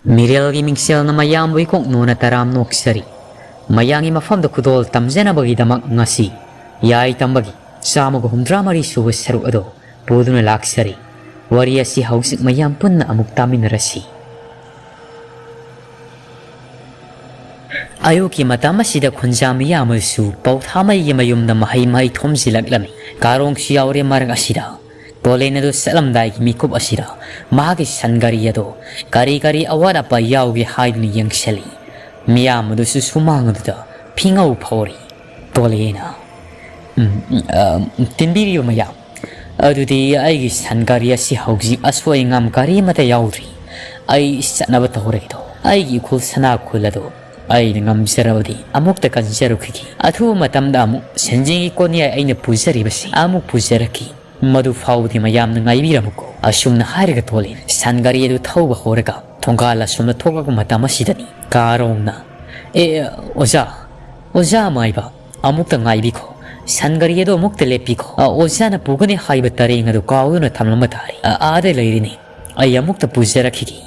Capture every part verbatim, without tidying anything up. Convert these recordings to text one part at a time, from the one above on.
ꯃꯤꯔꯦꯜꯒꯤ ꯃꯤꯡꯁꯦꯜꯅ ꯃꯌꯥꯝꯕꯨ ꯏꯀꯣꯛ ꯅꯣꯟꯅ ꯇꯔꯥꯝ ꯅꯣꯛꯆꯔꯤ꯫ ꯃꯌꯥꯝꯒꯤ ꯃꯐꯝꯗ ꯈꯨꯗꯣꯜ ꯇꯝꯖꯅꯕꯒꯤꯗꯃꯛ ꯉꯁꯤ ꯌꯥꯏ ꯇꯝꯕꯒꯤ ꯆꯥꯝꯃꯒ ꯍꯨꯝꯗ꯭ꯔꯥ ꯃꯔꯤ ꯁꯨꯕ ꯁꯔꯨꯛ ꯑꯗꯨ ꯄꯨꯗꯨꯅ ꯂꯥꯛꯆꯔꯤ꯫ ꯋꯥꯔꯤ ꯑꯁꯤ ꯍꯧꯖꯤꯛ ꯃꯌꯥꯝ ꯄꯨꯟꯅ ꯑꯃꯨꯛ ꯇꯥꯃꯤꯟꯅꯔꯁꯤ꯫ ꯑꯌꯨꯛꯀꯤ ꯃꯇꯝ ꯑꯁꯤꯗ ꯈꯨꯟꯖꯥ ꯃꯤꯌꯥꯝ ꯑꯗꯨꯁꯨ ꯄꯧꯊꯥꯃꯩꯒꯤ ꯃꯌꯨꯝꯗ ꯃꯍꯩ ꯃꯍꯩ ꯊꯣꯝꯖꯤꯜꯂꯛꯂꯝꯃꯤ꯫ ꯀꯥꯔꯣꯡꯁꯨ ꯌꯥꯎꯔꯦ ꯃꯔꯛ ꯑꯁꯤꯗ꯫ ꯇꯣꯂꯦꯟ ꯑꯗꯨ ꯆꯠꯂꯝꯗꯥꯏꯒꯤ ꯃꯤꯀꯨꯞ ꯑꯁꯤꯗ ꯃꯍꯥꯛꯀꯤ ꯁꯟ ꯒꯥꯔꯤ ꯑꯗꯨ ꯀꯔꯤ ꯀꯔꯤ ꯑꯋꯥꯠ ꯑꯄꯥ ꯌꯥꯎꯒꯦ ꯍꯥꯏꯗꯨꯅ ꯌꯦꯡꯁꯤꯜꯂꯤ꯫ ꯃꯤꯌꯥꯝ ꯑꯗꯨꯁꯨ ꯁꯨꯃꯥꯡ ꯑꯗꯨꯗ ꯐꯤꯉꯧ ꯐꯧꯔꯤ꯫ ꯇꯣꯂꯦꯟꯅ, "ꯎꯝ, ꯎꯝ, ꯑ, ꯇꯤꯟꯕꯤꯔꯤꯕ ꯃꯌꯥꯝ, ꯑꯗꯨꯗꯤ ꯑꯩꯒꯤ ꯁꯟ ꯒꯥꯔꯤ ꯑꯁꯤ ꯍꯧꯖꯤꯛ ꯑꯁꯣꯏ ꯑꯉꯥꯝ ꯀꯔꯤ ꯑꯃꯠꯇ ꯌꯥꯎꯗ꯭ꯔꯤ꯫ ꯑꯩ ꯆꯠꯅꯕ ꯇꯧꯔꯒꯦꯗꯣ꯫ ꯑꯩꯒꯤ ꯏꯈꯨꯜ ꯁꯅꯥ ꯈꯨꯜ ꯑꯗꯨ ꯑꯩꯅ ꯉꯝꯖꯔꯕꯗꯤ ꯑꯃꯨꯛꯇ ꯀꯟꯖꯔꯨꯈꯤꯒꯦ꯫ ꯑꯊꯨꯕ ꯃꯇꯝꯗ ꯑꯃꯨꯛ ꯁꯦꯟꯖꯦꯡꯒꯤ ꯀꯣꯟꯌꯥꯏ ꯑꯩꯅ ꯄꯨꯖꯔꯤꯕꯁꯤ ꯑꯃꯨꯛ ꯄꯨꯖꯔꯛꯈꯤ꯫ ꯃꯗꯨ ꯐꯥꯎꯕꯗꯤ ꯃꯌꯥꯝꯅ ꯉꯥꯏꯕꯤꯔꯝꯃꯨꯀꯣ꯫" ꯑꯁꯨꯝꯅ ꯍꯥꯏꯔꯒ ꯇꯣꯂꯦꯟ ꯁꯟ ꯒꯥꯔꯤ ꯑꯗꯨ ꯊꯧꯕ ꯍꯧꯔꯒ ꯊꯣꯡꯒꯥꯜ ꯑꯁꯣꯝꯗ ꯊꯣꯛꯂꯛꯄ ꯃꯇꯝ ꯑꯁꯤꯗꯅꯤ ꯀꯥꯔꯣꯡꯅ, "ꯑꯦ, ꯑꯣꯖꯥ, ꯑꯣꯖꯥ ꯃꯥꯏꯕ, ꯑꯃꯨꯛꯇ ꯉꯥꯏꯕꯤꯈꯣ꯫ ꯁꯟ ꯒꯥꯔꯤ ꯑꯗꯨ ꯑꯃꯨꯛꯇ ꯂꯦꯞꯄꯤꯈꯣ꯫ ꯑ, ꯑꯣꯖꯥꯅ ꯄꯨꯒꯅꯤ ꯍꯥꯏꯕ ꯇꯔꯦꯡ ꯑꯗꯨ ꯀꯥꯎꯗꯨꯅ ꯊꯝꯂꯝꯕ ꯇꯥꯔꯦ꯫ ꯑ, ꯑꯥꯗ ꯂꯩꯔꯤꯅꯤ꯫ ꯑꯩ ꯑꯃꯨꯛꯇ ꯄꯨꯖꯔꯛꯈꯤꯒꯦ꯫"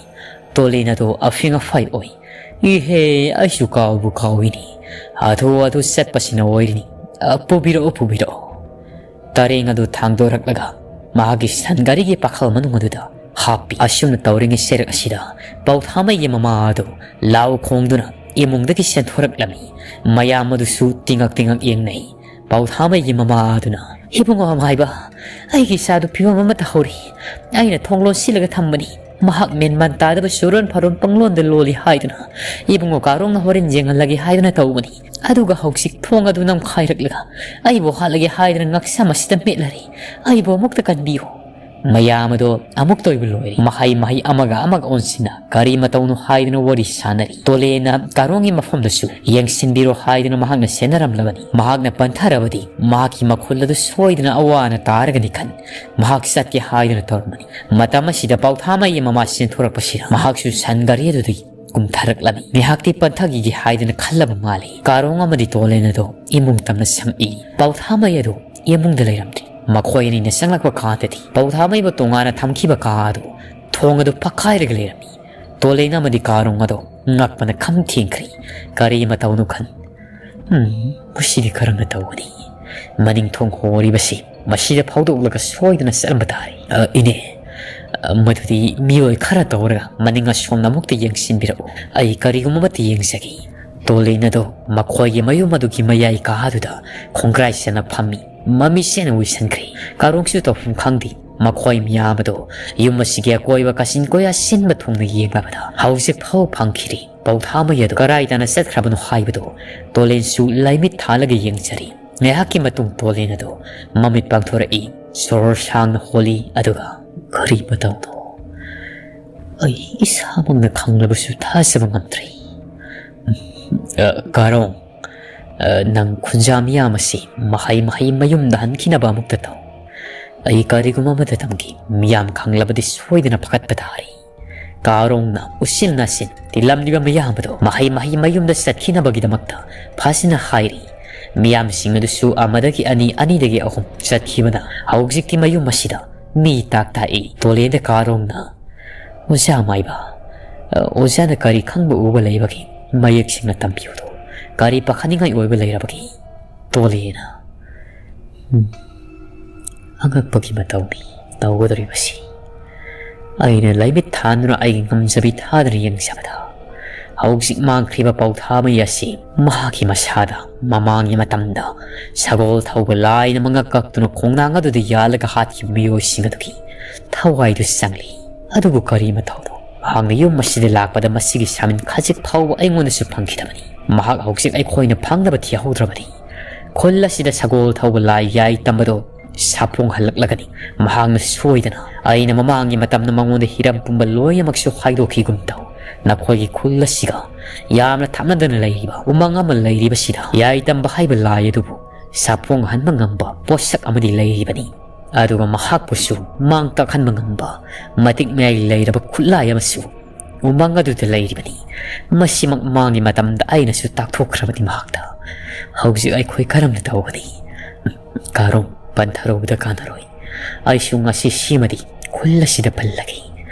ꯇꯣꯂꯦꯟ ꯑꯗꯨ ꯑꯐꯤꯡ ꯑꯐꯥꯏ ꯑꯣꯏ꯫ "ꯏꯍꯦ, ꯑꯩꯁꯨ ꯀꯥꯎꯕꯨ ꯀꯥꯎꯏꯅꯤ꯫ ꯍꯥꯊꯨ ꯍꯥꯊꯨ ꯆꯠꯄꯁꯤꯅ ꯑꯣꯏꯔꯤꯅꯤ꯫ ꯑ, ꯄꯨꯕꯤꯔꯛꯑꯣ, ꯄꯨꯕꯤꯔꯛꯑꯣ꯫" ꯇꯔꯦꯡ ꯑꯗꯨ ꯊꯥꯡꯗꯣꯔꯛꯂꯒ ꯃꯍꯥꯛꯀꯤ ꯁꯟ ꯒꯥꯔꯤꯒꯤ ꯄꯥꯈꯜ ꯃꯅꯨꯡ ꯑꯗꯨꯗ ꯍꯥꯞꯄꯤ꯫ ꯑꯁꯨꯝꯅ ꯇꯧꯔꯤꯉꯩ ꯁꯔꯛ ꯑꯁꯤꯗ ꯄꯧꯊꯥꯃꯩꯒꯤ ꯃꯃꯥ ꯑꯗꯨ ꯂꯥꯎ ꯈꯣꯡꯗꯨꯅ ꯏꯃꯨꯡꯗꯒꯤ ꯆꯦꯟꯊꯣꯔꯛꯂꯝꯃꯤ꯫ ꯃꯌꯥꯝ ꯑꯗꯨꯁꯨ ꯇꯤꯉꯛ ꯇꯤꯉꯛ ꯌꯦꯡꯅꯩ꯫ ꯄꯧꯊꯥꯃꯩꯒꯤ ꯃꯃꯥ ꯑꯗꯨꯅ, "ꯏꯕꯨꯡꯉꯣ ꯑꯃꯥꯏꯕ, ꯑꯩꯒꯤ ꯏꯆꯥꯗꯨ ꯐꯤꯕꯝ ꯑꯃ ꯇꯥꯍꯧꯔꯦ꯫ ꯑꯩꯅ ꯊꯣꯡ ꯂꯣꯟꯁꯤꯜꯂꯒ ꯊꯝꯕꯅꯤ꯫ ꯃꯍꯥꯛ ꯃꯦꯟ ꯃꯥꯟ ꯇꯥꯗꯕ ꯆꯨꯔꯣꯟ ꯐꯥꯔꯣꯟ ꯄꯪꯂꯣꯟꯗ ꯂꯣꯜꯂꯤ ꯍꯥꯏꯗꯨꯅ ꯏꯕꯨꯡꯉꯣ ꯀꯥꯔꯣꯡꯅ ꯍꯣꯔꯦꯟ ꯌꯦꯡꯍꯜꯂꯒꯦ ꯍꯥꯏꯗꯨꯅ ꯇꯧꯕꯅꯤ꯫ ꯑꯗꯨꯒ ꯍꯧꯖꯤꯛ ꯊꯣꯡ ꯑꯗꯨ ꯅꯝꯈꯥꯏꯔꯛꯂꯒ ꯑꯩꯕꯨ ꯍꯥꯠꯂꯒꯦ ꯍꯥꯏꯗꯨꯅ ꯉꯛꯁꯝ ꯑꯁꯤꯗ ꯃꯦꯠꯂꯔꯦ꯫ ꯑꯩꯕꯨ ꯑꯃꯨꯛꯇ ꯀꯟꯕꯤꯌꯨ꯫" ꯃꯌꯥꯝ ꯑꯗꯣ ꯑꯃꯨꯛꯇ ꯑꯣꯏꯕ ꯂꯣꯏꯔꯦ꯫ ꯃꯍꯩ ꯃꯍꯩ ꯑꯃꯒ ꯑꯃꯒ ꯑꯣꯟꯁꯤꯟꯅ ꯀꯔꯤ ꯃꯇꯧꯅꯣ ꯍꯥꯏꯗꯨꯅ ꯋꯥꯔꯤ ꯁꯥꯟꯅꯔꯤ꯫ ꯇꯣꯂꯦꯟꯅ ꯀꯥꯔꯣꯡꯒꯤ ꯃꯐꯝꯗꯁꯨ ꯌꯦꯡꯁꯤꯟꯕꯤꯔꯣ ꯍꯥꯏꯗꯨꯅ ꯃꯍꯥꯛꯅ ꯁꯦꯟꯅꯔꯝꯂꯕꯅꯤ꯫ ꯃꯍꯥꯛꯅ ꯄꯟꯊꯔꯕꯗꯤ ꯃꯍꯥꯛꯀꯤ ꯃꯈꯨꯜ ꯑꯗꯨ ꯁꯣꯏꯗꯅ ꯑꯋꯥ ꯑꯅꯥ ꯇꯥꯔꯒꯅꯤ ꯈꯟ ꯃꯍꯥꯛ ꯆꯠꯀꯦ ꯍꯥꯏꯗꯨꯅ ꯇꯧꯔꯝꯕꯅꯤ꯫ ꯃꯇꯝ ꯑꯁꯤꯗ ꯄꯥꯎꯊꯥꯃꯩꯒꯤ ꯃꯃꯥ ꯆꯦꯟꯊꯣꯔꯛꯄꯁꯤꯗ ꯃꯍꯥꯛꯁꯨ ꯁꯟ ꯒꯥꯔꯤ ꯑꯗꯨꯗꯒꯤ ꯀꯨꯝꯊꯔꯛꯂꯝꯃꯤ꯫ ꯉꯥꯏꯍꯥꯛꯇꯤ ꯄꯟꯊꯈꯤꯒꯦ ꯍꯥꯏꯗꯨꯅ ꯈꯜꯂꯕ ꯃꯥꯜꯂꯤ꯫ ꯀꯥꯔꯣꯡ ꯑꯃꯗꯤ ꯇꯣꯂꯦꯟ ꯑꯗꯨ ꯏꯃꯨꯡ ꯇꯝꯅ ꯆꯪꯉꯛꯏ꯫ ꯄꯥꯎꯊꯥꯃꯩ ꯑꯗꯨ ꯏꯃꯨꯡꯗ ꯂꯩꯔꯝꯗꯦ꯫ ꯃꯈꯣꯏ ꯑꯅꯤꯅ ꯆꯪꯂꯛꯄ ꯀꯥꯟꯗꯗꯤ ꯄꯥꯎꯊꯥꯃꯩꯕꯨ ꯇꯣꯉꯥꯟꯅ ꯊꯝꯈꯤꯕ ꯀꯥ ꯑꯗꯨ ꯊꯣꯡ ꯑꯗꯨ ꯐꯛꯈꯥꯏꯔꯒ ꯂꯩꯔꯝꯃꯤ꯫ ꯇꯣꯂꯦꯟ ꯑꯃꯗꯤ ꯀꯥꯔꯣꯡ ꯑꯗꯣ ꯉꯛꯄꯅ ꯈꯝ ꯊꯦꯡꯈ꯭ꯔꯦ꯫ ꯀꯔꯤ ꯃꯇꯧꯅꯣ ꯈꯟ, "ꯎꯝ, ꯃꯁꯤꯗꯤ ꯀꯔꯝꯅ ꯇꯧꯒꯅꯤ? ꯃꯅꯤꯡ ꯊꯣꯡ ꯍꯣꯔꯤꯕꯁꯤ ꯃꯁꯤꯗ ꯐꯥꯎꯗꯣꯛꯂꯒ ꯁꯣꯏꯗꯅ ꯆꯠꯂꯝꯕ ꯇꯥꯔꯦ꯫ ꯑ, ꯏꯅꯦ, ꯑ, ꯃꯗꯨꯗꯤ ꯃꯤꯑꯣꯏ ꯈꯔ ꯇꯧꯔꯒ ꯃꯅꯤꯡ ꯑꯁꯣꯝꯅ ꯑꯃꯨꯛꯇ ꯌꯦꯡꯁꯤꯟꯕꯤꯔꯛꯎ꯫ ꯑꯩ ꯀꯔꯤꯒꯨꯝꯕ ꯑꯃꯠꯇ ꯌꯦꯡꯖꯒꯦ꯫" ꯇꯣꯂꯦꯟ ꯑꯗꯣ ꯃꯈꯣꯏꯒꯤ ꯃꯌꯨꯝ ꯑꯗꯨꯒꯤ ꯃꯌꯥꯏ ꯀꯥꯗꯨꯗ ꯈꯣꯡꯒ꯭ꯔꯥꯏ ꯆꯟꯅ ꯐꯝꯃꯤ꯫ ꯃꯃꯤꯠꯁꯦꯅ ꯎꯏꯁꯟꯈ꯭ꯔꯦ꯫ ꯀꯥꯔꯣꯡꯁꯨ ꯇꯧꯐꯝ ꯈꯪꯗꯦ꯫ ꯃꯈꯣꯏ ꯃꯤꯌꯥꯝ ꯑꯗꯣ ꯌꯨꯝ ꯑꯁꯤꯒꯤ ꯑꯀꯣꯏꯕ ꯀꯥꯆꯤꯟ ꯀꯣꯌꯥ ꯁꯤꯟꯕ ꯊꯨꯡꯅ ꯌꯦꯡꯂꯕꯗ ꯍꯧꯖꯤꯛ ꯐꯥꯎ ꯐꯪꯈꯤꯗꯦ꯫ ꯄꯧꯊꯥꯃꯩ ꯑꯗꯨ ꯀꯔꯥꯏꯗꯅ ꯆꯠꯈ꯭ꯔꯕꯅꯣ ꯍꯥꯏꯕꯗꯨ ꯇꯣꯂꯦꯟꯁꯨ ꯂꯥꯏꯃꯤꯠ ꯊꯥꯜꯂꯒ ꯌꯦꯡꯖꯔꯤ꯫ ꯉꯥꯏꯍꯥꯛꯀꯤ ꯃꯇꯨꯡ ꯇꯣꯂꯦꯟ ꯑꯗꯨ ꯃꯃꯤꯠ ꯄꯥꯡꯊꯣꯔꯛꯏ꯫ ꯁꯣꯔ ꯁꯥꯡꯅ ꯍꯣꯜꯂꯤ꯫ ꯑꯗꯨꯒ ꯀꯔꯤ ꯃꯇꯧꯅꯣ? ꯑꯩ ꯏꯁꯥꯃꯛꯅ ꯈꯪꯂꯕꯁꯨ ꯊꯥꯖꯕ ꯉꯝꯗ꯭ꯔꯦ꯫ "ꯑ, ꯀꯥꯔꯣꯡ, ꯑ, ꯅꯪ ꯈꯨꯟꯖꯥ ꯃꯤꯌꯥꯝ ꯑꯁꯤ ꯃꯍꯩ ꯃꯍꯩ ꯃꯌꯨꯝꯗ ꯍꯟꯈꯤꯅꯕ ꯑꯃꯨꯛꯇ ꯇꯧ꯫ ꯑꯩ ꯀꯔꯤꯒꯨꯝꯕ ꯑꯃꯗ ꯇꯝꯈꯤ꯫ ꯃꯤꯌꯥꯝ ꯈꯪꯂꯕꯗꯤ ꯁꯣꯏꯗꯅ ꯐꯒꯠꯄ ꯇꯥꯔꯦ꯫" ꯀꯥꯔꯣꯡꯅ ꯎꯁꯤꯜ ꯅꯥꯁꯤꯟ ꯇꯤꯜꯂꯝꯂꯤꯕ ꯃꯤꯌꯥꯝ ꯑꯗꯣ ꯃꯍꯩ ꯃꯍꯩ ꯃꯌꯨꯝꯗ ꯆꯠꯈꯤꯅꯕꯒꯤꯗꯃꯛꯇ ꯐꯖꯅ ꯍꯥꯏꯔꯤ꯫ ꯃꯤꯌꯥꯝꯁꯤꯡ ꯑꯗꯨꯁꯨ ꯑꯃꯗꯒꯤ ꯑꯅꯤ, ꯑꯅꯤꯗꯒꯤ ꯑꯍꯨꯝ ꯆꯠꯈꯤꯕꯅ ꯍꯧꯖꯤꯛꯇꯤ ꯃꯌꯨꯝ ꯑꯁꯤꯗ ꯃꯤ ꯇꯥꯛ ꯇꯥꯛꯏ꯫ ꯇꯣꯂꯦꯟꯗ ꯀꯥꯔꯣꯡꯅ, "ꯑꯣꯖꯥ ꯃꯥꯏꯕ, ꯑ, ꯑꯣꯖꯥꯅ ꯀꯔꯤ ꯈꯪꯕ ꯎꯕ ꯂꯩꯕꯒꯦ? ꯃꯌꯦꯛ ꯁꯦꯡꯅ ꯇꯝꯕꯤꯌꯨꯗꯣ꯫ ꯀꯔꯤ ꯄꯥꯈꯠꯅꯤꯡꯉꯥꯏ ꯑꯣꯏꯕ ꯂꯩꯔꯕꯒꯦ?" ꯇꯣꯂꯦꯅ, "ꯎꯝ, ꯑꯉꯛꯄꯒꯤ ꯃꯇꯧꯅꯤ ꯇꯧꯒꯗꯧꯔꯤꯕꯁꯤ꯫ ꯑꯩꯅ ꯂꯥꯏꯃꯤꯠ ꯊꯥꯟꯗꯨꯅ ꯑꯩꯒꯤ ꯉꯝꯖꯕꯤ ꯊꯥꯗꯨꯅ ꯌꯦꯡꯖꯕꯗ, ꯍꯧꯖꯤꯛ ꯃꯥꯡꯈ꯭ꯔꯤꯕ ꯄꯧꯊꯥꯃꯩ ꯑꯁꯤ ꯃꯍꯥꯛꯀꯤ ꯃꯁꯥꯗ ꯃꯃꯥꯡꯒꯤ ꯃꯇꯝꯗ ꯁꯒꯣꯜ ꯊꯧꯕ ꯂꯥꯏꯅ ꯃꯉꯛ ꯀꯛꯇꯨꯅ ꯈꯣꯡꯅꯥꯡ ꯑꯗꯨꯗ ꯌꯥꯜꯂꯒ ꯍꯥꯠꯈꯤꯕ ꯃꯤꯑꯣꯏꯁꯤꯡ ꯑꯗꯨꯒꯤ ꯊꯋꯥꯏꯗꯨ ꯆꯪꯂꯤ꯫ ꯑꯗꯨꯕꯨ ꯀꯔꯤ ꯃꯊꯧꯅꯣ? ꯃꯍꯥꯛꯅ ꯌꯨꯝ ꯑꯁꯤꯗ ꯂꯥꯛꯄꯗ ꯃꯁꯤꯒꯤ ꯁꯥꯃꯤꯟ ꯈꯖꯤꯛ ꯐꯥꯎꯕ ꯑꯩꯉꯣꯟꯗꯁꯨ ꯐꯪꯈꯤꯗꯕꯅꯤ꯫ ꯃꯍꯥꯛ ꯍꯧꯖꯤꯛ ꯑꯩꯈꯣꯏꯅ ꯐꯪꯅꯕ ꯊꯤꯍꯧꯗ꯭ꯔꯕꯗꯤ, ꯈꯨꯜ ꯑꯁꯤꯗ ꯁꯒꯣꯜ ꯊꯧꯕ ꯂꯥꯏ ꯌꯥꯏ ꯇꯝꯕꯗꯣ ꯁꯥꯐꯣꯡꯍꯜꯂꯛꯂꯒꯅꯤ꯫ ꯃꯍꯥꯛꯅ ꯁꯣꯏꯗꯅ ꯑꯩꯅ ꯃꯃꯥꯡꯒꯤ ꯃꯇꯝꯗ ꯃꯉꯣꯟꯗ ꯍꯤꯔꯝ ꯄꯨꯝꯕ ꯂꯣꯏꯅꯃꯛꯁꯨ ꯍꯥꯏꯗꯣꯛꯈꯤꯒꯨꯝ ꯇꯧ꯫ ꯅꯈꯣꯏꯒꯤ ꯈꯨꯜ ꯑꯁꯤꯒ ꯌꯥꯝꯅ ꯊꯥꯞꯅꯗꯅ ꯂꯩꯔꯤꯕ ꯎꯃꯪ ꯑꯃ ꯂꯩꯔꯤꯕꯁꯤꯗ ꯌꯥꯏ ꯇꯝꯕ ꯍꯥꯏꯕ ꯂꯥꯏ ꯑꯗꯨꯕꯨ ꯁꯥꯐꯣꯡꯍꯟꯕ ꯉꯝꯕ ꯄꯣꯠꯁꯛ ꯑꯃꯗꯤ ꯂꯩꯔꯤꯕꯅꯤ꯫ ꯑꯗꯨꯒ ꯃꯍꯥꯛꯄꯨꯁꯨ ꯃꯥꯡ ꯇꯥꯛꯍꯟꯕ ꯉꯝꯕ ꯃꯇꯤꯛ ꯃꯌꯥꯏ ꯂꯩꯔꯕ ꯈꯨꯠꯂꯥꯏ ꯑꯃꯁꯨ ꯎꯃꯪ ꯑꯗꯨꯗ ꯂꯩꯔꯤꯕꯅꯤ꯫ ꯃꯁꯤꯃꯛ ꯃꯃꯥꯡꯒꯤ ꯃꯇꯝꯗ ꯑꯩꯅꯁꯨ ꯇꯥꯛꯊꯣꯛꯈ꯭ꯔꯕꯅꯤ ꯃꯍꯥꯛꯇ꯫ ꯍꯧꯖꯤꯛ ꯑꯩꯈꯣꯏ ꯀꯔꯝꯅ ꯇꯧꯒꯅꯤ? ꯀꯥꯔꯣꯡ, ꯄꯟꯊꯔꯨꯕꯗ ꯀꯥꯟꯅꯔꯣꯏ꯫ ꯑꯩꯁꯨ ꯉꯁꯤ ꯁꯤꯃꯗꯤ ꯈꯨꯜ ꯑꯁꯤꯗ ꯄꯜꯂꯒꯦ꯫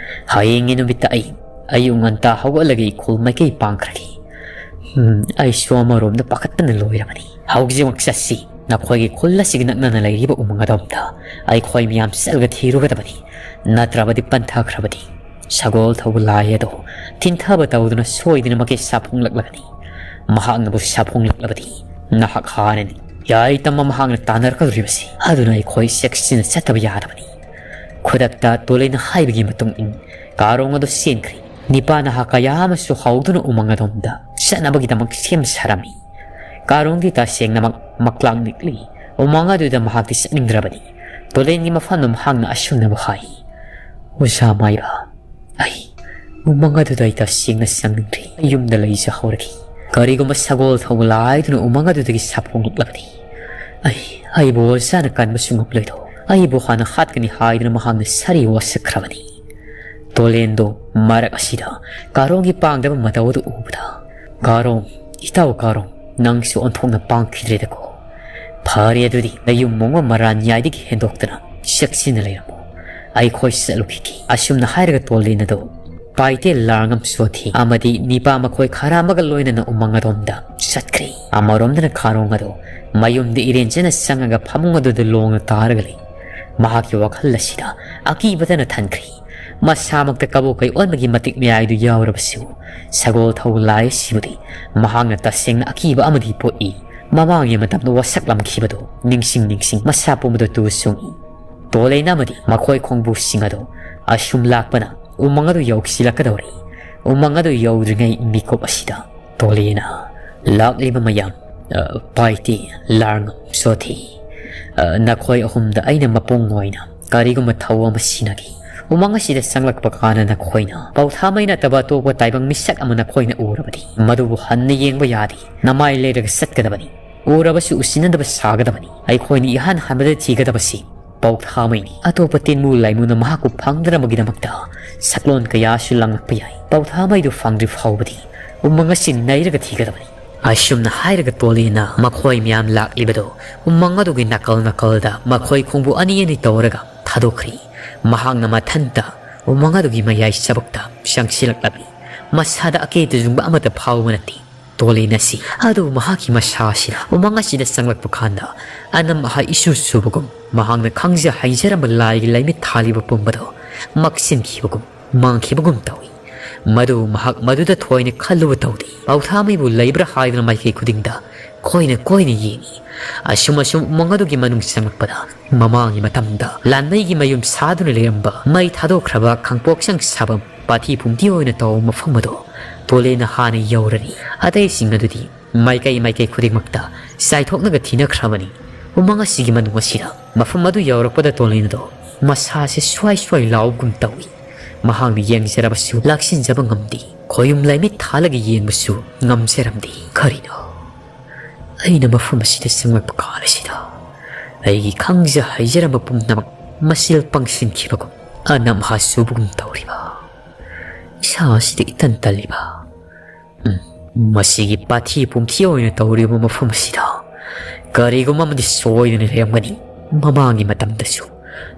ꯍꯌꯦꯡꯒꯤ ꯅꯨꯃꯤꯠꯇ ꯑꯩ ꯑꯌꯨꯛ ꯉꯟꯇꯥ ꯍꯧꯒꯠꯂꯒ ꯏꯈꯨꯜ ꯃꯥꯏꯀꯩ ꯄꯥꯡꯈ꯭ꯔꯒꯦ꯫ ꯎꯝ, ꯑꯩꯁꯨ ꯑꯃꯔꯣꯝꯗ ꯄꯥꯈꯠꯄꯅ ꯂꯣꯏꯔꯕꯅꯤ꯫ ꯍꯧꯖꯤꯛꯃꯛ ꯆꯠꯁꯤ꯫ ꯅꯈꯣꯏꯒꯤ ꯈꯨꯜ ꯑꯁꯤꯒꯤ ꯅꯛꯅꯅ ꯂꯩꯔꯤꯕ ꯎꯃꯪ ꯑꯗꯣꯝꯗ ꯑꯩꯈꯣꯏ ꯃꯤꯌꯥꯝ ꯆꯠꯂꯒ ꯊꯤꯔꯨꯒꯗꯕꯅꯤ꯫ ꯅꯠꯇ꯭ꯔꯕꯗꯤ ꯄꯟꯊꯈ꯭ꯔꯕꯗꯤ ꯁꯒꯣꯜ ꯊꯧꯕ ꯂꯥꯏ ꯑꯗꯣ ꯊꯤꯟꯊꯕ ꯇꯧꯗꯨꯅ ꯁꯣꯏꯗꯅꯃꯛꯀꯤ ꯁꯥꯐꯣꯡꯂꯛꯂꯒꯅꯤ꯫ ꯃꯍꯥꯛꯅꯕꯨ ꯁꯥꯐꯣꯡꯂꯛꯂꯕꯗꯤ ꯅꯍꯥꯛ ꯍꯥꯟꯅꯅꯤ ꯌꯥꯏ ꯇꯝꯕ ꯃꯍꯥꯛꯅ ꯇꯥꯟꯅꯔꯛꯀꯗꯧꯔꯤꯕꯁꯤ꯫ ꯑꯗꯨꯅ ꯑꯩꯈꯣꯏ ꯆꯦꯛꯁꯤꯟꯅ ꯆꯠꯇꯕ ꯌꯥꯗꯕꯅꯤ꯫ ꯈꯨꯗꯛꯇ ꯇꯣꯂꯦꯟꯅ ꯍꯥꯏꯕꯒꯤ ꯃꯇꯨꯡ ꯏꯟ ꯀꯥꯔꯣꯡ ꯑꯗꯨ ꯆꯦꯟꯈ꯭ꯔꯦ꯫ ꯅꯤꯄꯥ ꯅꯍꯥ ꯀꯌꯥ ꯑꯃꯁꯨ ꯍꯧꯗꯨꯅ ꯎꯃꯪ ꯑꯗꯣꯝꯗ ꯆꯠꯅꯕꯒꯤꯗꯃꯛ ꯁꯦꯝ ꯁꯥꯔꯝꯃꯤ꯫ ꯀꯥꯔꯣꯡꯗꯤ ꯇꯁꯦꯡꯅꯃꯛ ꯃꯛꯂꯥꯡ ꯅꯤꯛꯂꯤ꯫ ꯎꯃꯪ ꯑꯗꯨꯗ ꯃꯍꯥꯛꯇꯤ ꯆꯠꯅꯤꯡꯗ꯭ꯔꯕꯅꯤ꯫ ꯇꯣꯂꯦꯟꯒꯤ ꯃꯐꯝꯗ ꯃꯍꯥꯛꯅ ꯑꯁꯨꯝꯅꯕꯨ ꯍꯥꯏ, "ꯑꯣꯖꯥ ꯃꯥꯏꯕ, ꯑꯩ ꯎꯃꯪ ꯑꯗꯨꯗ ꯑꯩ ꯇꯁꯦꯡꯅ ꯆꯪꯅꯤꯡꯗ꯭ꯔꯦ꯫ ꯑꯩ ꯌꯨꯝꯗ ꯂꯩꯖꯍꯧꯔꯒꯦ꯫ ꯀꯔꯤꯒꯨꯝꯕ ꯁꯒꯣꯜ ꯊꯧꯕ ꯂꯥꯏꯗꯨꯅ ꯎꯃꯪ ꯑꯗꯨꯗꯒꯤ ꯁꯥꯐꯣꯡꯂꯛꯂꯕꯗꯤ ꯑꯩ, ꯑꯩꯕꯨ ꯑꯣꯖꯥꯅ ꯀꯟꯕꯁꯨ ꯉꯝꯂꯣꯏꯗꯧ꯫ ꯑꯩꯕꯨ ꯍꯥꯟꯅ ꯍꯥꯠꯀꯅꯤ" ꯍꯥꯏꯗꯨꯅ ꯃꯍꯥꯛꯅ ꯁꯥꯔꯤ ꯋꯥꯁꯛꯈ꯭ꯔꯕꯅꯤ꯫ ꯇꯣꯂꯦꯟꯗꯣ ꯃꯔꯛ ꯑꯁꯤꯗ ꯀꯥꯔꯣꯡꯒꯤ ꯄꯥꯡꯗꯕ ꯃꯇꯧ ꯑꯗꯨ ꯎꯕꯗ, "ꯀꯥꯔꯣꯡ, ꯏꯇꯥꯎ ꯀꯥꯔꯣꯡ, ꯅꯪꯁꯨ ꯑꯣꯟꯊꯣꯛꯅ ꯄꯥꯡꯈꯤꯗ꯭ꯔꯦꯗꯀꯣ꯫ ꯐꯔꯦ, ꯑꯗꯨꯗꯤ ꯅꯌꯨꯝ ꯃꯣꯡꯕ ꯃꯔꯥꯟꯌꯥꯏꯗꯒꯤ ꯍꯦꯟꯗꯣꯛꯇꯅ ꯆꯦꯛꯁꯤꯟꯅ ꯂꯩꯔꯝꯃꯨ꯫ ꯑꯩꯈꯣꯏ ꯆꯠꯂꯨꯈꯤꯒꯦ"꯫ ꯑꯁꯨꯝꯅ ꯍꯥꯏꯔꯒ ꯇꯣꯂꯦꯟ ꯑꯗꯣ ꯄꯥꯏꯇꯦ, ꯂꯥꯔꯉꯝ ꯁꯣꯊꯤ ꯑꯃꯗꯤ ꯅꯤꯄꯥ ꯃꯈꯣꯏ ꯈꯔ ꯑꯃꯒ ꯂꯣꯏꯅꯅ ꯎꯃꯪ ꯑꯗꯣꯝꯗ ꯆꯠꯈ꯭ꯔꯦ꯫ ꯑꯃꯔꯣꯝꯗꯅ ꯀꯥꯔꯣꯡ ꯑꯗꯣ ꯃꯌꯨꯝꯗ ꯏꯔꯦꯟꯖꯅ ꯆꯪꯉꯒ ꯐꯃꯨꯡ ꯑꯗꯨꯗ ꯂꯣꯡꯅ ꯇꯥꯔꯒ ꯂꯩ꯫ ꯃꯍꯥꯛꯀꯤ ꯋꯥꯈꯜ ꯑꯁꯤꯗ ꯑꯀꯤꯕꯇꯅ ꯊꯟꯈ꯭ꯔꯦ꯫ ꯃꯁꯥꯃꯛꯇ ꯀꯕꯣꯛ ꯀꯩ ꯑꯣꯟꯕꯒꯤ ꯃꯇꯤꯛ ꯃꯌꯥꯏꯗꯨ ꯌꯥꯎꯔꯕꯁꯨ, ꯁꯒꯣꯜ ꯊꯧꯕ ꯂꯥꯏ ꯑꯁꯤꯕꯨꯗꯤ ꯃꯍꯥꯛꯅ ꯇꯁꯦꯡꯅ ꯑꯀꯤꯕ ꯑꯃꯗꯤ ꯄꯣꯛꯏ꯫ ꯃꯃꯥꯡꯒꯤ ꯃꯇꯝꯗ ꯋꯥꯁꯛꯂꯝꯈꯤꯕꯗꯣ ꯅꯤꯡꯁꯤꯡ ꯅꯤꯡꯁꯤꯡ ꯃꯁꯥ ꯄꯨꯝꯕꯗ ꯇꯨ ꯆꯨꯡꯏ꯫ ꯇꯣꯂꯦꯟ ꯑꯃꯗꯤ ꯃꯈꯣꯏ ꯈꯣꯡꯕꯨꯁꯤꯡ ꯑꯗꯨ ꯑꯁꯨꯝ ꯂꯥꯛꯄꯅ ꯎꯃꯪ ꯑꯗꯨ ꯌꯧꯁꯤꯜꯂꯛꯀꯗꯧꯔꯤ꯫ ꯎꯃꯪ ꯑꯗꯨ ꯌꯧꯗ꯭ꯔꯤꯉꯩ ꯃꯤꯀꯨꯞ ꯑꯁꯤꯗ ꯇꯣꯂꯦꯟꯅ, "ꯂꯥꯛꯂꯤꯕ ꯃꯌꯥꯝ, ꯑ, ꯄꯥꯏꯇꯦ, ꯂꯥꯔꯉꯝ, ꯁꯣꯊꯤ, ꯑ, ꯅꯈꯣꯏ ꯑꯍꯨꯝꯗ ꯑꯩꯅ ꯃꯄꯨꯡ ꯑꯣꯏꯅ ꯀꯔꯤꯒꯨꯝꯕ ꯊꯧ ꯑꯃ ꯁꯤꯟꯅꯒꯦ꯫ ꯎꯃꯪ ꯑꯁꯤꯗ ꯆꯪꯂꯛꯄ ꯀꯥꯟꯗ ꯅꯈꯣꯏꯅ ꯄꯧꯊꯥꯃꯩ ꯅꯠꯇꯕ ꯑꯇꯣꯞꯄ ꯇꯥꯏꯕꯪ ꯃꯤꯁꯛ ꯑꯃ ꯅꯈꯣꯏꯅ ꯎꯔꯕꯗꯤ ꯃꯗꯨꯕꯨ ꯍꯟꯅ ꯌꯦꯡꯕ ꯌꯥꯗꯦ꯫ ꯅꯃꯥꯏ ꯂꯩꯔꯒ ꯆꯠꯀꯗꯕꯅꯤ꯫ ꯎꯔꯕꯁꯨ ꯎꯁꯤꯟꯅꯗꯕ ꯁꯥꯒꯗꯕꯅꯤ꯫ ꯑꯩꯈꯣꯏꯅ ꯏꯍꯥꯟ ꯍꯥꯟꯕꯗ ꯊꯤꯒꯗꯕꯁꯤ ꯄꯧꯊꯥꯃꯩꯅꯤ꯫ ꯑꯇꯣꯞꯄ ꯇꯤꯟꯃꯨ ꯂꯥꯏꯃꯨꯅ ꯃꯍꯥꯛꯄꯨ ꯐꯪꯗꯅꯕꯒꯤꯗꯃꯛꯇ ꯁꯛꯂꯣꯟ ꯀꯌꯥꯁꯨ ꯂꯥꯡꯂꯛꯄ ꯌꯥꯏ꯫ ꯄꯧꯊꯥꯃꯩꯗꯨ ꯐꯪꯗ꯭ꯔꯤ ꯐꯥꯎꯕꯗꯤ ꯎꯃꯪ ꯑꯁꯤ ꯅꯩꯔꯒ ꯊꯤꯒꯗꯕꯅꯤ"꯫ ꯑꯁꯨꯝꯅ ꯍꯥꯏꯔꯒ ꯇꯣꯂꯦꯟꯅ ꯃꯈꯣꯏ ꯃꯌꯥꯝ ꯂꯥꯛꯂꯤꯕꯗꯨ ꯎꯃꯪ ꯑꯗꯨꯒꯤ ꯅꯥꯀꯜ ꯅꯥꯀꯜꯗ ꯃꯈꯣꯏ ꯈꯣꯡꯕꯨ ꯑꯅꯤ ꯑꯅꯤ ꯇꯧꯔꯒ ꯊꯥꯗꯣꯛꯈ꯭ꯔꯤ꯫ ꯃꯍꯥꯛꯅ ꯃꯊꯟꯇ ꯎꯃꯪ ꯑꯗꯨꯒꯤ ꯃꯌꯥꯏ ꯆꯕꯨꯛꯇ ꯆꯪꯁꯤꯜꯂꯛꯂꯝꯃꯤ꯫ ꯃꯁꯥꯗ ꯑꯀꯦ ꯇꯨꯖꯨꯡꯕ ꯑꯃꯠꯇ ꯐꯥꯎꯕ ꯅꯠꯇꯦ꯫ ꯇꯣꯂꯦꯟ ꯑꯁꯤ ꯑꯗꯨ ꯃꯍꯥꯛꯀꯤ ꯃꯁꯥ ꯑꯁꯤꯅ ꯎꯃꯪ ꯑꯁꯤꯗ ꯆꯪꯂꯛꯄ ꯀꯥꯟꯗ ꯑꯅꯝ ꯑꯍꯥꯏ ꯏꯁꯨ ꯁꯨꯕꯒꯨꯝ, ꯃꯍꯥꯛꯅ ꯈꯪꯖ ꯍꯩꯖꯔꯝꯕ ꯂꯥꯏꯒꯤ ꯂꯩꯃꯤꯠ ꯊꯥꯜꯂꯤꯕ ꯄꯨꯝꯕꯗꯣ ꯃꯛꯁꯤꯟꯈꯤꯕꯒꯨꯝ, ꯃꯥꯡꯈꯤꯕꯒꯨꯝ ꯇꯧꯏ꯫ ꯃꯗꯨ ꯃꯍꯥꯛ ꯃꯗꯨꯗ ꯊꯣꯏꯅ ꯈꯜꯂꯨꯕ ꯇꯧꯗꯦ꯫ ꯄꯥꯎꯊꯥꯃꯩꯕꯨ ꯂꯩꯕ꯭ꯔꯥ ꯍꯥꯏꯗꯨꯅ ꯃꯥꯏꯀꯩ ꯈꯨꯗꯤꯡꯗ ꯀꯣꯏꯅ ꯀꯣꯏꯅ ꯌꯦꯡꯏ꯫ ꯑꯁꯨꯝ ꯑꯁꯨꯝ ꯎꯃꯪ ꯑꯗꯨꯒꯤ ꯃꯅꯨꯡ ꯆꯪꯂꯛꯄꯗ ꯃꯃꯥꯡꯒꯤ ꯃꯇꯝꯗ ꯂꯥꯟꯃꯩꯒꯤ ꯃꯌꯨꯝ ꯁꯥꯗꯨꯅ ꯂꯩꯔꯝꯕ ꯃꯩ ꯊꯥꯗꯣꯛꯈ꯭ꯔꯕ ꯈꯥꯡꯄꯣꯛꯁꯪ ꯁꯥꯐꯝ ꯄꯥꯊꯤ ꯄꯨꯝꯊꯤ ꯑꯣꯏꯅ ꯇꯧꯕ ꯃꯐꯝ ꯑꯗꯣ ꯇꯣꯂꯦꯟꯅ ꯍꯥꯟꯅ ꯌꯧꯔꯔꯤ꯫ ꯑꯇꯩꯁꯤꯡ ꯑꯗꯨꯗꯤ ꯃꯥꯏꯀꯩ ꯃꯥꯏꯀꯩ ꯈꯨꯗꯤꯡꯃꯛꯇ ꯆꯥꯏꯊꯣꯛꯅꯒ ꯊꯤꯅꯈ꯭ꯔꯕꯅꯤ꯫ ꯎꯃꯪ ꯑꯁꯤꯒꯤ ꯃꯅꯨꯡ ꯑꯁꯤꯗ ꯃꯐꯝ ꯑꯗꯨ ꯌꯧꯔꯛꯄꯗ ꯇꯣꯂꯦꯟ ꯑꯗꯣ ꯃꯁꯥꯁꯦ ꯁ꯭ꯋꯥꯏ ꯁ꯭ꯋꯥꯏ ꯂꯥꯎꯒꯨꯝ ꯇꯧꯏ꯫ ꯃꯍꯥꯛꯅ ꯌꯦꯡꯖꯔꯕꯁꯨ ꯂꯥꯛꯁꯤꯟꯖꯕ ꯉꯝꯗꯦ꯫ ꯈꯣꯌꯨꯝ ꯂꯥꯏꯃꯤꯠ ꯊꯥꯜꯂꯒ ꯌꯦꯡꯕꯁꯨ ꯉꯝꯖꯔꯝꯗꯦ꯫ ꯀꯔꯤꯅꯣ? ꯑꯩꯅ ꯃꯐꯝ ꯑꯁꯤꯗ ꯆꯪꯂꯛꯄ ꯀꯥꯟ ꯑꯁꯤꯗ ꯑꯩꯒꯤ ꯈꯪꯖ ꯍꯩꯖꯔꯝꯕ ꯄꯨꯝꯅꯃꯛ ꯃꯁꯤꯜ ꯄꯪꯁꯤꯟꯈꯤꯕꯒꯨꯝ, ꯑꯅꯝ ꯑꯍꯥ ꯁꯨꯕꯒꯨꯝ ꯇꯧꯔꯤꯕ, ꯏꯁꯥ ꯑꯁꯤꯗ ꯏꯇꯟ ꯇꯜꯂꯤꯕ, ꯎꯝ, ꯃꯁꯤꯒꯤ ꯄꯥꯊꯤ ꯄꯨꯝꯊꯤ ꯑꯣꯏꯅ ꯇꯧꯔꯤꯕ ꯃꯐꯝ ꯑꯁꯤꯗ ꯀꯔꯤꯒꯨꯝꯕ ꯑꯃꯗꯤ ꯁꯣꯏꯗꯅ ꯂꯩꯔꯝꯒꯅꯤ꯫ ꯃꯃꯥꯡꯒꯤ ꯃꯇꯝꯗꯁꯨ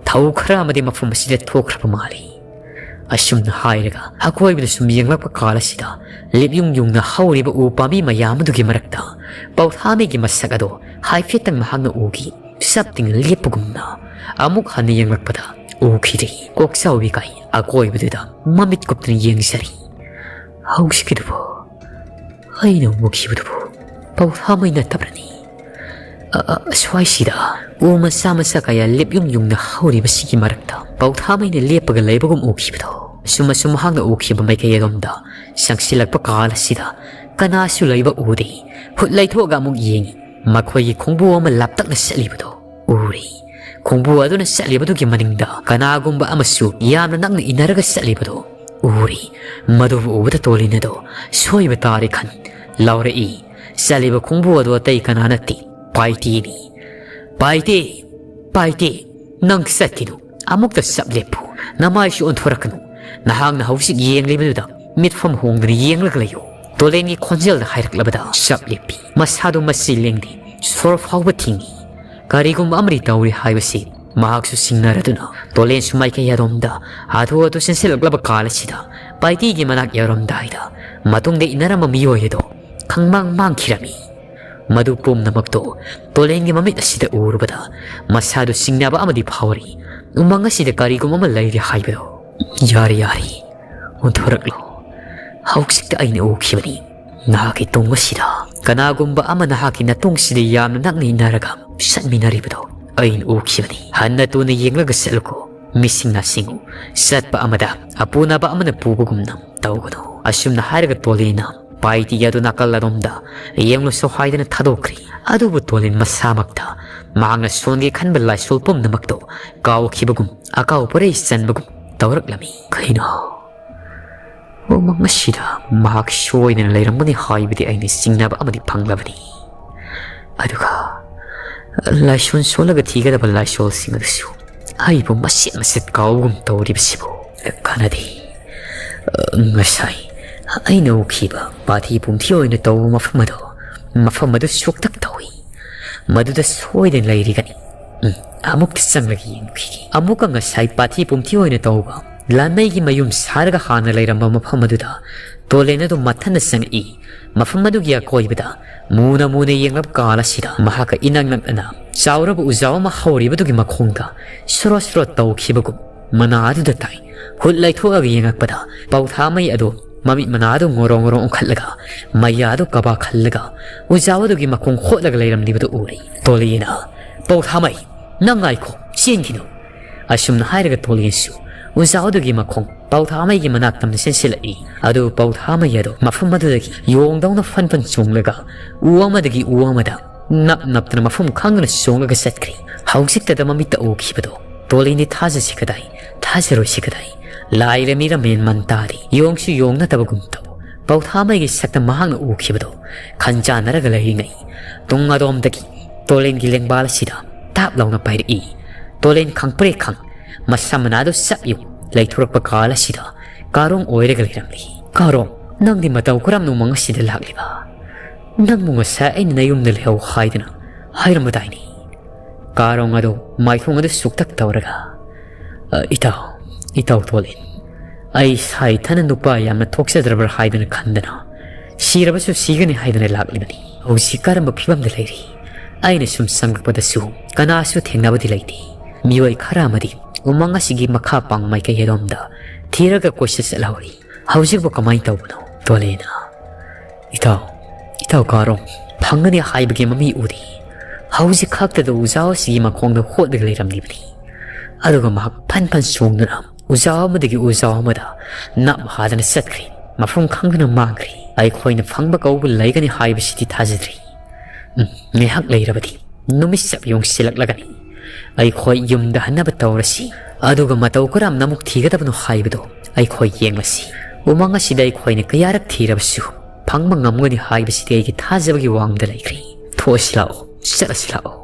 ꯊꯧ ꯈꯔ ꯑꯃꯗꯤ ꯃꯐꯝ ꯑꯁꯤꯗ ꯊꯣꯛꯈ꯭ꯔꯕ ꯃꯥꯜꯂꯤ꯫ ꯑꯁꯨꯝꯅ ꯍꯥꯏꯔꯒ ꯑꯀꯣꯏꯕꯗ ꯁꯨꯝ ꯌꯦꯡꯂꯛꯄ ꯀꯥꯟ ꯑꯁꯤꯗ ꯂꯤꯞꯌꯨꯡ ꯌꯨꯡꯅ ꯍꯧꯔꯤꯕ ꯎ ꯄꯥꯝꯕꯤ ꯃꯌꯥꯝ ꯑꯗꯨꯒꯤ ꯃꯔꯛꯇ ꯄꯧꯊꯥꯃꯩꯒꯤ ꯃꯁꯛ ꯑꯗꯣ ꯍꯥꯏꯐꯦꯠꯇꯪ ꯃꯍꯥꯛꯅ ꯎꯈꯤ꯫ ꯆꯞ ꯇꯤꯡꯅ ꯂꯦꯞꯄꯒꯨꯝꯅ ꯑꯃꯨꯛ ꯍꯟꯅ ꯌꯦꯡꯂꯛꯄꯗ ꯎꯈꯤꯗ꯭ꯔꯦ꯫ ꯀꯣꯛꯆꯥꯎꯕꯤ ꯀꯥꯏ ꯑꯀꯣꯏꯕꯗꯨꯗ ꯃꯃꯤꯠ ꯀꯨꯞꯇꯅ ꯌꯦꯡꯖꯔꯤ꯫ ꯍꯧꯖꯤꯛꯀꯤꯗꯨꯕꯨ ꯑꯩꯅ ꯎꯈꯤꯕꯗꯨꯕꯨ ꯄꯧꯊꯥꯃꯩ ꯅꯠꯇꯕ꯭ꯔꯅꯤ? ꯑ, ꯑ, ꯁ꯭ꯋꯥꯏꯁꯤꯗ ꯎ ꯃꯆꯥ ꯃꯆꯥ ꯀꯌꯥ ꯂꯦꯞꯌꯨꯡ ꯌꯨꯡꯅ ꯍꯧꯔꯤꯕꯁꯤꯒꯤ ꯃꯔꯛꯇ ꯄꯧꯊꯥꯃꯩꯅ ꯂꯦꯞꯄꯒ ꯂꯩꯕꯒꯨꯝ ꯎꯈꯤꯕꯗꯣ, ꯑꯁꯨꯝ ꯑꯁꯨꯝ ꯃꯍꯥꯛꯅ ꯎꯈꯤꯕ ꯃꯥꯏꯀꯩ ꯑꯗꯣꯝꯗ ꯆꯪꯁꯤꯜꯂꯛꯄ ꯀꯥꯟ ꯑꯁꯤꯗ ꯀꯅꯥꯁꯨ ꯂꯩꯕ ꯎꯗꯦ꯫ ꯍꯨꯠ ꯂꯩꯊꯣꯛꯑꯒ ꯑꯃꯨꯛ ꯌꯦꯡꯉꯤ꯫ ꯃꯈꯣꯏꯒꯤ ꯈꯣꯡꯕꯨ ꯑꯃ ꯂꯥꯞꯇꯛꯅ ꯆꯠꯂꯤꯕꯗꯣ ꯎꯔꯦ꯫ ꯈꯣꯡꯕꯨ ꯑꯗꯨꯅ ꯆꯠꯂꯤꯕꯗꯨꯒꯤ ꯃꯅꯤꯡꯗ ꯀꯅꯥꯒꯨꯝꯕ ꯑꯃꯁꯨ ꯌꯥꯝꯅ ꯅꯛꯅ ꯏꯟꯅꯔꯒ ꯆꯠꯂꯤꯕꯗꯣ ꯎꯔꯦ꯫ ꯃꯗꯨꯕꯨ ꯎꯕꯗ ꯇꯣꯂꯤꯟ ꯑꯗꯣ ꯁꯣꯏꯕ ꯇꯥꯔꯦ ꯈꯟ ꯂꯥꯎꯔꯛꯏ꯫ ꯆꯠꯂꯤꯕ ꯈꯣꯡꯕꯨ ꯑꯗꯨ ꯑꯇꯩ ꯀꯅꯥ ꯅꯠꯇꯦ, ꯄꯥꯏꯇꯦꯅꯤ꯫ "ꯄꯥꯏꯇꯦ, ꯄꯥꯏꯇꯦ, ꯅꯪ ꯆꯠꯈꯤꯅꯨ꯫ ꯑꯃꯨꯛꯇ ꯆꯞ ꯂꯦꯞꯄꯨ꯫ ꯅꯃꯥꯏꯁꯨ ꯑꯣꯟꯊꯣꯔꯛꯀꯅꯨ꯫ ꯅꯍꯥꯛꯅ ꯍꯧꯖꯤꯛ ꯌꯦꯡꯂꯤꯕꯗꯨꯗ ꯃꯤꯠꯐꯝ ꯍꯣꯡꯗꯅ ꯌꯦꯡꯂꯒ ꯂꯩꯌꯨ꯫" ꯇꯣꯂꯦꯟꯒꯤ ꯈꯣꯟꯖꯦꯜꯗ ꯍꯥꯏꯔꯛꯂꯕꯗ ꯆꯞ ꯂꯦꯞꯄꯤ꯫ ꯃꯁꯥꯗꯨ ꯃꯆꯤ ꯂꯦꯡꯗꯦ, ꯁꯣꯔ ꯐꯥꯎꯕ ꯊꯤꯡꯏ꯫ ꯀꯔꯤꯒꯨꯝꯕ ꯑꯃꯗꯤ ꯇꯧꯔꯤ ꯍꯥꯏꯕꯁꯤ ꯃꯍꯥꯛꯁꯨ ꯁꯤꯡꯅꯔꯗꯨꯅ ꯇꯣꯂꯦꯟꯁꯨ ꯃꯥꯏꯀꯩ ꯑꯗꯣꯝꯗ ꯍꯥꯊꯨ ꯍꯥꯊꯨ ꯆꯦꯟꯁꯤꯜꯂꯛꯂꯕ ꯀꯥꯜ ꯑꯁꯤꯗ ꯄꯥꯏꯇꯤꯒꯤ ꯃꯅꯥꯛ ꯌꯧꯔꯝꯗꯥꯏꯗ ꯃꯇꯨꯡꯗ ꯏꯟꯅꯔꯝꯕ ꯃꯤꯑꯣꯏ ꯑꯗꯣ ꯈꯪꯃꯥꯡ ꯃꯥꯡꯈꯤꯔꯝꯃꯤ꯫ ꯃꯗꯨ ꯄꯨꯝꯅꯃꯛꯇꯣ ꯇꯣꯂꯦꯟꯒꯤ ꯃꯃꯤꯠ ꯑꯁꯤꯗ ꯎꯔꯨꯕꯗ ꯃꯁꯥꯗꯨ ꯆꯤꯡꯅꯕ ꯑꯃꯗꯤ ꯐꯥꯎꯔꯤ꯫ ꯎꯃꯪ ꯑꯁꯤꯗ ꯀꯔꯤꯒꯨꯝꯕ ꯑꯃ ꯂꯩꯔꯤ ꯍꯥꯏꯕꯗꯣ꯫ "ꯌꯥꯔꯦ, ꯌꯥꯔꯦ, ꯑꯣꯟꯊꯣꯔꯛꯂꯣ꯫ ꯍꯧꯖꯤꯛꯇ ꯑꯩꯅ ꯎꯈꯤꯕꯅꯤ꯫ ꯅꯍꯥꯛꯀꯤ ꯇꯨꯡ ꯑꯁꯤꯗ ꯀꯅꯥꯒꯨꯝꯕ ꯑꯃ ꯅꯍꯥꯛꯀꯤ ꯅꯇꯨꯡꯁꯤꯗ ꯌꯥꯝꯅ ꯅꯛꯅ ꯏꯟꯅꯔꯒ ꯆꯠꯃꯤꯟꯅꯔꯤꯕꯗꯣ ꯑꯩꯅ ꯎꯈꯤꯕꯅꯤ꯫ ꯍꯟꯅ ꯇꯨꯅ ꯌꯦꯡꯂꯒ ꯆꯠꯂꯨꯀꯣ꯫ ꯃꯤꯁꯤꯡ ꯅꯥꯁꯤꯡꯉꯨ꯫ ꯆꯠꯄ ꯑꯃꯗ ꯑꯄꯨꯅꯕ ꯑꯃꯅ ꯄꯨꯕꯒꯨꯝꯅ ꯇꯧꯒꯅꯨ꯫" ꯑꯁꯨꯝꯅ ꯍꯥꯏꯔꯒ ꯇꯣꯂꯦꯟꯅ ꯄꯥꯏꯇꯤ ꯑꯗꯨ ꯅꯥꯀꯜ ꯑꯗꯣꯝꯗ ꯌꯦꯡꯂꯨꯁꯨ ꯍꯥꯏꯗꯅ ꯊꯥꯗꯣꯛꯈ꯭ꯔꯤ꯫ ꯑꯗꯨꯕꯨ ꯇꯣꯂꯦꯟ ꯃꯁꯥꯃꯛꯇ ꯃꯍꯥꯛꯅ ꯁꯣꯟꯒꯦ ꯈꯟꯕ ꯂꯥꯏꯁꯣꯜ ꯄꯨꯝꯅꯃꯛꯇꯣ ꯀꯥꯎꯈꯤꯕꯒꯨꯝ, ꯑꯀꯥꯎ ꯄꯣꯔꯩ ꯆꯟꯕꯒꯨꯝ ꯇꯧꯔꯛꯂꯝꯃꯤ꯫ "ꯀꯩꯅꯣ? ꯎꯃꯪ ꯑꯁꯤꯗ ꯃꯍꯥꯛ ꯁꯣꯏꯗꯅ ꯂꯩꯔꯝꯒꯅꯤ ꯍꯥꯏꯕꯗꯤ ꯑꯩꯅ ꯆꯤꯡꯅꯕ ꯑꯃꯗꯤ ꯐꯪꯂꯕꯅꯤ꯫ ꯑꯗꯨꯒ ꯂꯥꯏꯁꯣꯟ ꯁꯣꯜꯂꯒ ꯊꯤꯒꯗꯕ ꯂꯥꯏꯁꯣꯜꯁꯤꯡ ꯑꯗꯨꯁꯨ ꯑꯩꯕꯨ ꯃꯆꯦꯠ ꯃꯆꯦꯠ ꯀꯥꯎꯒꯨꯝ ꯇꯧꯔꯤꯕꯁꯤꯕꯨ ꯀꯥꯟꯅꯗꯦ꯫ ꯉꯁꯥꯏ ꯑꯩꯅ ꯎꯈꯤꯕ ꯄꯥꯊꯤ ꯄꯨꯝꯊꯤ ꯑꯣꯏꯅ ꯇꯧꯕ ꯃꯐꯝ ꯑꯗꯣ, ꯃꯐꯝ ꯑꯗꯨ ꯁꯣꯛꯇꯛ ꯇꯧꯏ꯫ ꯃꯗꯨꯗ ꯁꯣꯏꯗꯅ ꯂꯩꯔꯤꯒꯅꯤ꯫ ꯎꯝ, ꯑꯃꯨꯛꯇ ꯆꯪꯂꯒ ꯌꯦꯡꯈꯤꯒꯦ꯫" ꯑꯃꯨꯛꯀ ꯉꯁꯥꯏ ꯄꯥꯊꯤ ꯄꯨꯝꯊꯤ ꯑꯣꯏꯅ ꯇꯧꯕ ꯂꯥꯟꯃꯩꯒꯤ ꯃꯌꯨꯝ ꯁꯥꯔꯒ ꯍꯥꯟꯅ ꯂꯩꯔꯝꯕ ꯃꯐꯝ ꯑꯗꯨꯗ ꯇꯣꯂꯦꯟ ꯑꯗꯨ ꯃꯊꯟꯅ ꯆꯪꯉꯛꯏ꯫ ꯃꯐꯝ ꯑꯗꯨꯒꯤ ꯑꯀꯣꯏꯕꯗ ꯃꯨꯅ ꯃꯨꯅ ꯌꯦꯡꯂꯕ ꯀꯥꯟ ꯑꯁꯤꯗ ꯃꯍꯥꯛꯀ ꯏꯅꯛ ꯅꯛꯅꯅ ꯆꯥꯎꯔꯕ ꯎꯖꯥꯎ ꯑꯃ ꯍꯧꯔꯤꯕꯗꯨꯒꯤ ꯃꯈꯣꯡꯗ ꯁ꯭ꯔꯣꯠ ꯁ꯭ꯔꯣꯠ ꯇꯧꯈꯤꯕꯒꯨꯝ ꯃꯅꯥ ꯑꯗꯨꯗ ꯇꯥꯏ꯫ ꯍꯨꯠ ꯂꯩꯊꯣꯛꯑꯒ ꯌꯦꯡꯉꯛꯄꯗ ꯄꯧꯊꯥꯃꯩ ꯑꯗꯨ ꯃꯃꯤꯠ ꯃꯅꯥ ꯑꯗꯨ ꯉꯣꯔꯣꯡ ꯉꯣꯔꯣꯡ ꯎꯪꯈꯠꯂꯒ ꯃꯩꯌꯥꯗꯨ ꯀꯕꯥ ꯈꯜꯂꯒ ꯎꯖꯥꯎ ꯑꯗꯨꯒꯤ ꯃꯈꯣꯡ ꯈꯣꯠꯂꯒ ꯂꯩꯔꯝꯂꯤꯕꯗꯨ ꯎꯔꯦ꯫ ꯇꯣꯂꯦꯟꯅ, "ꯄꯧꯊꯥꯃꯩ, ꯅꯪ ꯉꯥꯏꯈꯣ, ꯆꯦꯟꯈꯤꯅꯨ꯫" ꯑꯁꯨꯝꯅ ꯍꯥꯏꯔꯒ ꯇꯣꯂꯦꯟꯁꯨ ꯎꯖꯥꯎ ꯑꯗꯨꯒꯤ ꯃꯈꯣꯡ ꯄꯧꯊꯥꯃꯩꯒꯤ ꯃꯅꯥꯛ ꯇꯝꯅ ꯆꯦꯟꯁꯤꯜꯂꯛꯏ꯫ ꯑꯗꯨ ꯄꯧꯊꯥꯃꯩ ꯑꯗꯨ ꯃꯐꯝ ꯑꯗꯨꯗꯒꯤ ꯌꯣꯡꯗꯧꯅ ꯐꯟ ꯐꯟ ꯆꯣꯡꯂꯒ ꯎ ꯑꯃꯗꯒꯤ ꯎ ꯑꯃꯗ ꯅꯞ ꯅꯞꯇꯅ ꯃꯐꯝ ꯈꯪꯗꯅ ꯆꯣꯡꯂꯒ ꯆꯠꯈ꯭ꯔꯦ꯫ ꯍꯧꯖꯤꯛꯇꯗ ꯃꯃꯤꯠꯇ ꯎꯈꯤꯕꯗꯣ ꯇꯣꯂꯦꯟꯗꯤ ꯊꯥꯖꯁꯤ ꯀꯗꯥꯏ, ꯊꯥꯖꯔꯣꯏꯁꯤ ꯀꯗꯥꯏ? ꯂꯥꯏꯔ ꯃꯤꯔ ꯃꯦꯟ ꯃꯟ ꯇꯥꯗꯦ꯫ ꯌꯣꯡꯁꯨ ꯌꯣꯡ ꯅꯠꯇꯕꯒꯨꯝ ꯇꯧ꯫ ꯄꯧꯊꯥꯃꯩꯒꯤ ꯁꯛꯇ ꯃꯍꯥꯛꯅ ꯎꯈꯤꯕꯗꯣ ꯈꯟꯖꯥꯟꯅꯔꯒ ꯂꯩꯔꯤꯉꯩ ꯇꯨꯡ ꯑꯗꯣꯝꯗꯒꯤ ꯇꯣꯂꯦꯟꯒꯤ ꯂꯦꯡꯕꯥꯜ ꯑꯁꯤꯗ ꯇꯥꯞ ꯂꯥꯎꯅ ꯄꯥꯏꯔꯛꯏ꯫ ꯇꯣꯂꯦꯟ ꯈꯪꯄ꯭ꯔꯦꯛ ꯈꯪ ꯃꯁꯝ ꯃꯅꯥꯗꯨ ꯆꯞ ꯌꯨ ꯂꯩꯊꯣꯔꯛꯄ ꯀꯥꯟ ꯑꯁꯤꯗ ꯀꯥꯔꯣꯡ ꯑꯣꯏꯔꯒ ꯂꯩꯔꯝꯂꯤ꯫ "ꯀꯥꯔꯣꯡ, ꯅꯪꯗꯤ ꯃꯇꯧ ꯀꯔꯝꯅ ꯎꯃꯪ ꯑꯁꯤꯗ ꯂꯥꯛꯂꯤꯕ? ꯅꯪꯕꯨ ꯉꯁꯥꯏ ꯑꯩꯅ ꯅꯌꯨꯝꯗ ꯂꯩꯍꯧ ꯍꯥꯏꯗꯅ ꯍꯥꯏꯔꯝꯕꯗꯥꯏꯅꯦ?" ꯀꯥꯔꯣꯡ ꯑꯗꯨ ꯃꯥꯏꯊꯣꯡ ꯑꯗꯨ ꯁꯨꯛꯇꯛ ꯇꯧꯔꯒ, "ꯑ, ꯏꯇꯥꯎ, ꯏꯇꯥꯎ ꯇꯣꯂꯤꯟ, ꯑꯩ ꯁꯥꯏꯊꯅ ꯅꯨꯄꯥ ꯌꯥꯝꯅ ꯊꯣꯛꯆꯗ꯭ꯔꯕ꯭ꯔꯥ ꯍꯥꯏꯗꯅ ꯈꯟꯗꯅ ꯁꯤꯔꯕꯁꯨ ꯁꯤꯒꯅꯤ ꯍꯥꯏꯗꯅ ꯂꯥꯛꯂꯤꯕꯅꯤ꯫ ꯍꯧꯖꯤꯛ ꯀꯔꯝꯕ ꯐꯤꯕꯝꯗ ꯂꯩꯔꯤ? ꯑꯩꯅ ꯁꯨꯝ ꯆꯪꯂꯛꯄꯗꯁꯨ ꯀꯅꯥꯁꯨ ꯊꯦꯡꯅꯕꯗꯤ ꯂꯩꯇꯦ꯫ ꯃꯤꯑꯣꯏ ꯈꯔ ꯑꯃꯗꯤ ꯎꯃꯪ ꯑꯁꯤꯒꯤ ꯃꯈꯥ ꯄꯥꯡ ꯃꯥꯏꯀꯩ ꯑꯗꯣꯝꯗ ꯊꯤꯔꯒ ꯀꯣꯏꯆꯠ ꯆꯠꯍꯧꯔꯤ꯫ ꯍꯧꯖꯤꯛꯄꯨ ꯀꯃꯥꯏꯅ ꯇꯧꯕꯅꯣ?" ꯇꯣꯂꯤꯟꯅ, "ꯏꯇꯥꯎ, ꯏꯇꯥꯎ ꯀꯥꯔꯣꯡ, ꯐꯪꯒꯅꯤ ꯍꯥꯏꯕꯒꯤ ꯃꯃꯤ ꯎꯗꯦ꯫ ꯍꯧꯖꯤꯛ ꯈꯛꯇꯗ ꯎꯖꯥ ꯑꯁꯤꯒꯤ ꯃꯈꯣꯡꯗ ꯍꯣꯠꯂꯒ ꯂꯩꯔꯝꯂꯤꯕꯅꯤ꯫ ꯑꯗꯨꯒ ꯃꯍꯥꯛ ꯐꯟ ꯐꯟ ꯆꯣꯡꯗꯨꯅ ꯎꯖꯥ ꯑꯃꯗꯒꯤ ꯎꯖꯥ ꯑꯃꯗ ꯅꯞ ꯍꯥꯗꯅ ꯆꯠꯈ꯭ꯔꯦ꯫ ꯃꯐꯝ ꯈꯪꯗꯅ ꯃꯥꯡꯈ꯭ꯔꯦ꯫ ꯑꯩꯈꯣꯏꯅ ꯐꯪꯕ ꯀꯧꯕ ꯂꯩꯒꯅꯤ ꯍꯥꯏꯕꯁꯤꯗꯤ ꯊꯥꯖꯗ꯭ꯔꯤ꯫ ꯎꯝ, ꯉꯥꯏꯍꯥꯛ ꯂꯩꯔꯕꯗꯤ ꯅꯨꯃꯤꯠ ꯆꯞ ꯌꯨꯡꯁꯤꯜꯂꯛꯂꯒꯅꯤ꯫ ꯑꯩꯈꯣꯏ ꯌꯨꯝꯗ ꯍꯟꯅꯕ ꯇꯧꯔꯁꯤ꯫ ꯑꯗꯨꯒ ꯃꯇꯧ ꯀꯔꯝꯅ ꯑꯃꯨꯛ ꯊꯤꯒꯗꯕꯅꯣ ꯍꯥꯏꯕꯗꯣ ꯑꯩꯈꯣꯏ ꯌꯦꯡꯂꯁꯤ꯫ ꯎꯃꯪ ꯑꯁꯤꯗ ꯑꯩꯈꯣꯏꯅ ꯀꯌꯥꯔꯛ ꯊꯤꯔꯕꯁꯨ ꯐꯪꯕ ꯉꯝꯒꯅꯤ ꯍꯥꯏꯕꯁꯤꯗꯤ ꯑꯩꯒꯤ ꯊꯥꯖꯕꯒꯤ ꯋꯥꯡꯃꯗ ꯂꯩꯈ꯭ꯔꯦ꯫ ꯊꯣꯛꯑꯁꯤ ꯂꯥꯛꯑꯣ, ꯆꯠꯂꯁꯤ ꯂꯥꯛꯑꯣ꯫"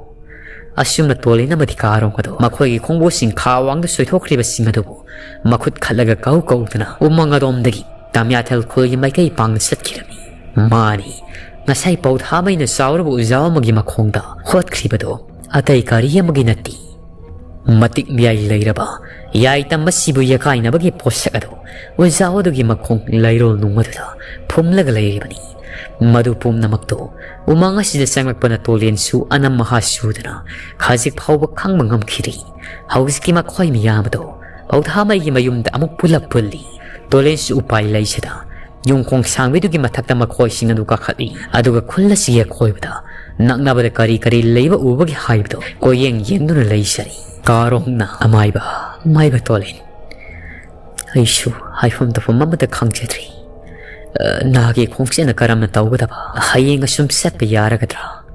ꯑꯁꯨꯝꯅ ꯇꯣꯂꯤꯟ ꯑꯃꯗꯤ ꯀꯥꯔꯣꯡ ꯑꯗꯨ ꯃꯈꯣꯏꯒꯤ ꯈꯣꯡꯕꯨꯁꯤꯡ ꯈꯥ ꯋꯥꯡꯗ ꯁꯣꯏꯊꯣꯛꯈ꯭ꯔꯤꯕꯁꯤꯡ ꯑꯗꯨꯕꯨ ꯃꯈꯨꯠ ꯈꯠꯂꯒ ꯀꯧ ꯀꯧꯗꯨꯅ ꯎꯃꯪ ꯑꯗꯣꯝꯗꯒꯤ ꯇꯝꯌꯥꯊꯦꯜ ꯈꯨꯜꯒꯤ ꯃꯥꯏꯀꯩ ꯄꯥꯡꯅ ꯆꯠꯈꯤꯔꯝꯃꯤ꯫ ꯃꯥꯅꯤ, ꯉꯁꯥꯏ ꯄꯧꯊꯥꯃꯩꯅ ꯆꯥꯎꯔꯕ ꯎꯖꯥꯎ ꯑꯃꯒꯤ ꯃꯈꯣꯡꯗ ꯍꯣꯠꯈ꯭ꯔꯤꯕꯗꯣ ꯑꯇꯩ ꯀꯔꯤ ꯑꯃꯒꯤ ꯅꯠꯇꯦ꯫ ꯃꯇꯤꯛ ꯃꯌꯥꯏ ꯂꯩꯔꯕ ꯌꯥꯏ ꯇꯝꯕꯁꯤꯕꯨ ꯌꯦꯀꯥꯏꯅꯕꯒꯤ ꯄꯣꯠꯁꯛ ꯑꯗꯨ ꯎꯖꯥꯎ ꯑꯗꯨꯒꯤ ꯃꯈꯣꯡ ꯂꯩꯔꯣꯜ ꯅꯨꯡ ꯑꯗꯨꯗ ꯐꯨꯝꯂꯒ ꯂꯩꯔꯤꯕꯅꯤ꯫ ꯃꯗꯨ ꯄꯨꯝꯅꯃꯛꯇꯨ ꯎꯃꯪ ꯑꯁꯤꯗ ꯆꯪꯂꯛꯄꯅ ꯇꯣꯂꯤꯟꯁꯨ ꯑꯅꯝ ꯑꯍꯥ ꯁꯨꯗꯅ ꯈꯖꯤꯛ ꯐꯥꯎꯕ ꯈꯪꯕ ꯉꯝꯈꯤꯗꯦ꯫ ꯍꯧꯖꯤꯛꯀꯤ ꯃꯈꯣꯏ ꯃꯤꯌꯥꯝ ꯑꯗꯨ ꯄꯧꯊꯥꯃꯩꯒꯤ ꯃꯌꯨꯝꯗ ꯑꯃꯨꯛ ꯄꯨꯂꯞ ꯄꯨꯜꯂꯤ꯫ ꯇꯣꯂꯤꯟꯁꯨ ꯎꯄꯥꯏ ꯂꯩꯖꯗ ꯌꯨꯝꯈꯣꯡ ꯁꯥꯡꯕꯤꯗꯨꯒꯤ ꯃꯊꯛꯇ ꯃꯈꯣꯏꯁꯤꯡ ꯑꯗꯨ ꯀꯥꯈꯠꯂꯤ꯫ ꯑꯗꯨꯒ ꯈꯨꯜ ꯑꯁꯤꯒꯤ ꯑꯀꯣꯏꯕꯗ ꯅꯛꯅꯕꯗ ꯀꯔꯤ ꯀꯔꯤ ꯂꯩꯕ ꯎꯕꯒꯦ ꯍꯥꯏꯕꯗꯨ ꯀꯣꯏꯌꯦꯡ ꯌꯦꯡꯗꯨꯅ ꯂꯩꯖꯔꯤ꯫ ꯀꯥꯔꯣꯡꯅ, "ꯑꯃꯥꯏꯕ, ꯑꯃꯥꯏꯕ ꯇꯣꯂꯤꯟ, ꯑꯩꯁꯨ ꯍꯥꯏꯐꯝ ꯇꯧꯐꯝ ꯑꯃꯠꯇ ꯈꯪꯖꯗ꯭ꯔꯤ꯫ ꯑ, ꯅꯍꯥꯛꯀꯤ ꯈꯣꯡꯆꯠꯅ ꯀꯔꯝꯅ ꯇꯧꯒꯗꯕ? ꯍꯌꯦꯡ ꯑꯁꯨꯝ ꯆꯠꯄ ꯌꯥꯔꯒꯗ꯭ꯔꯥ?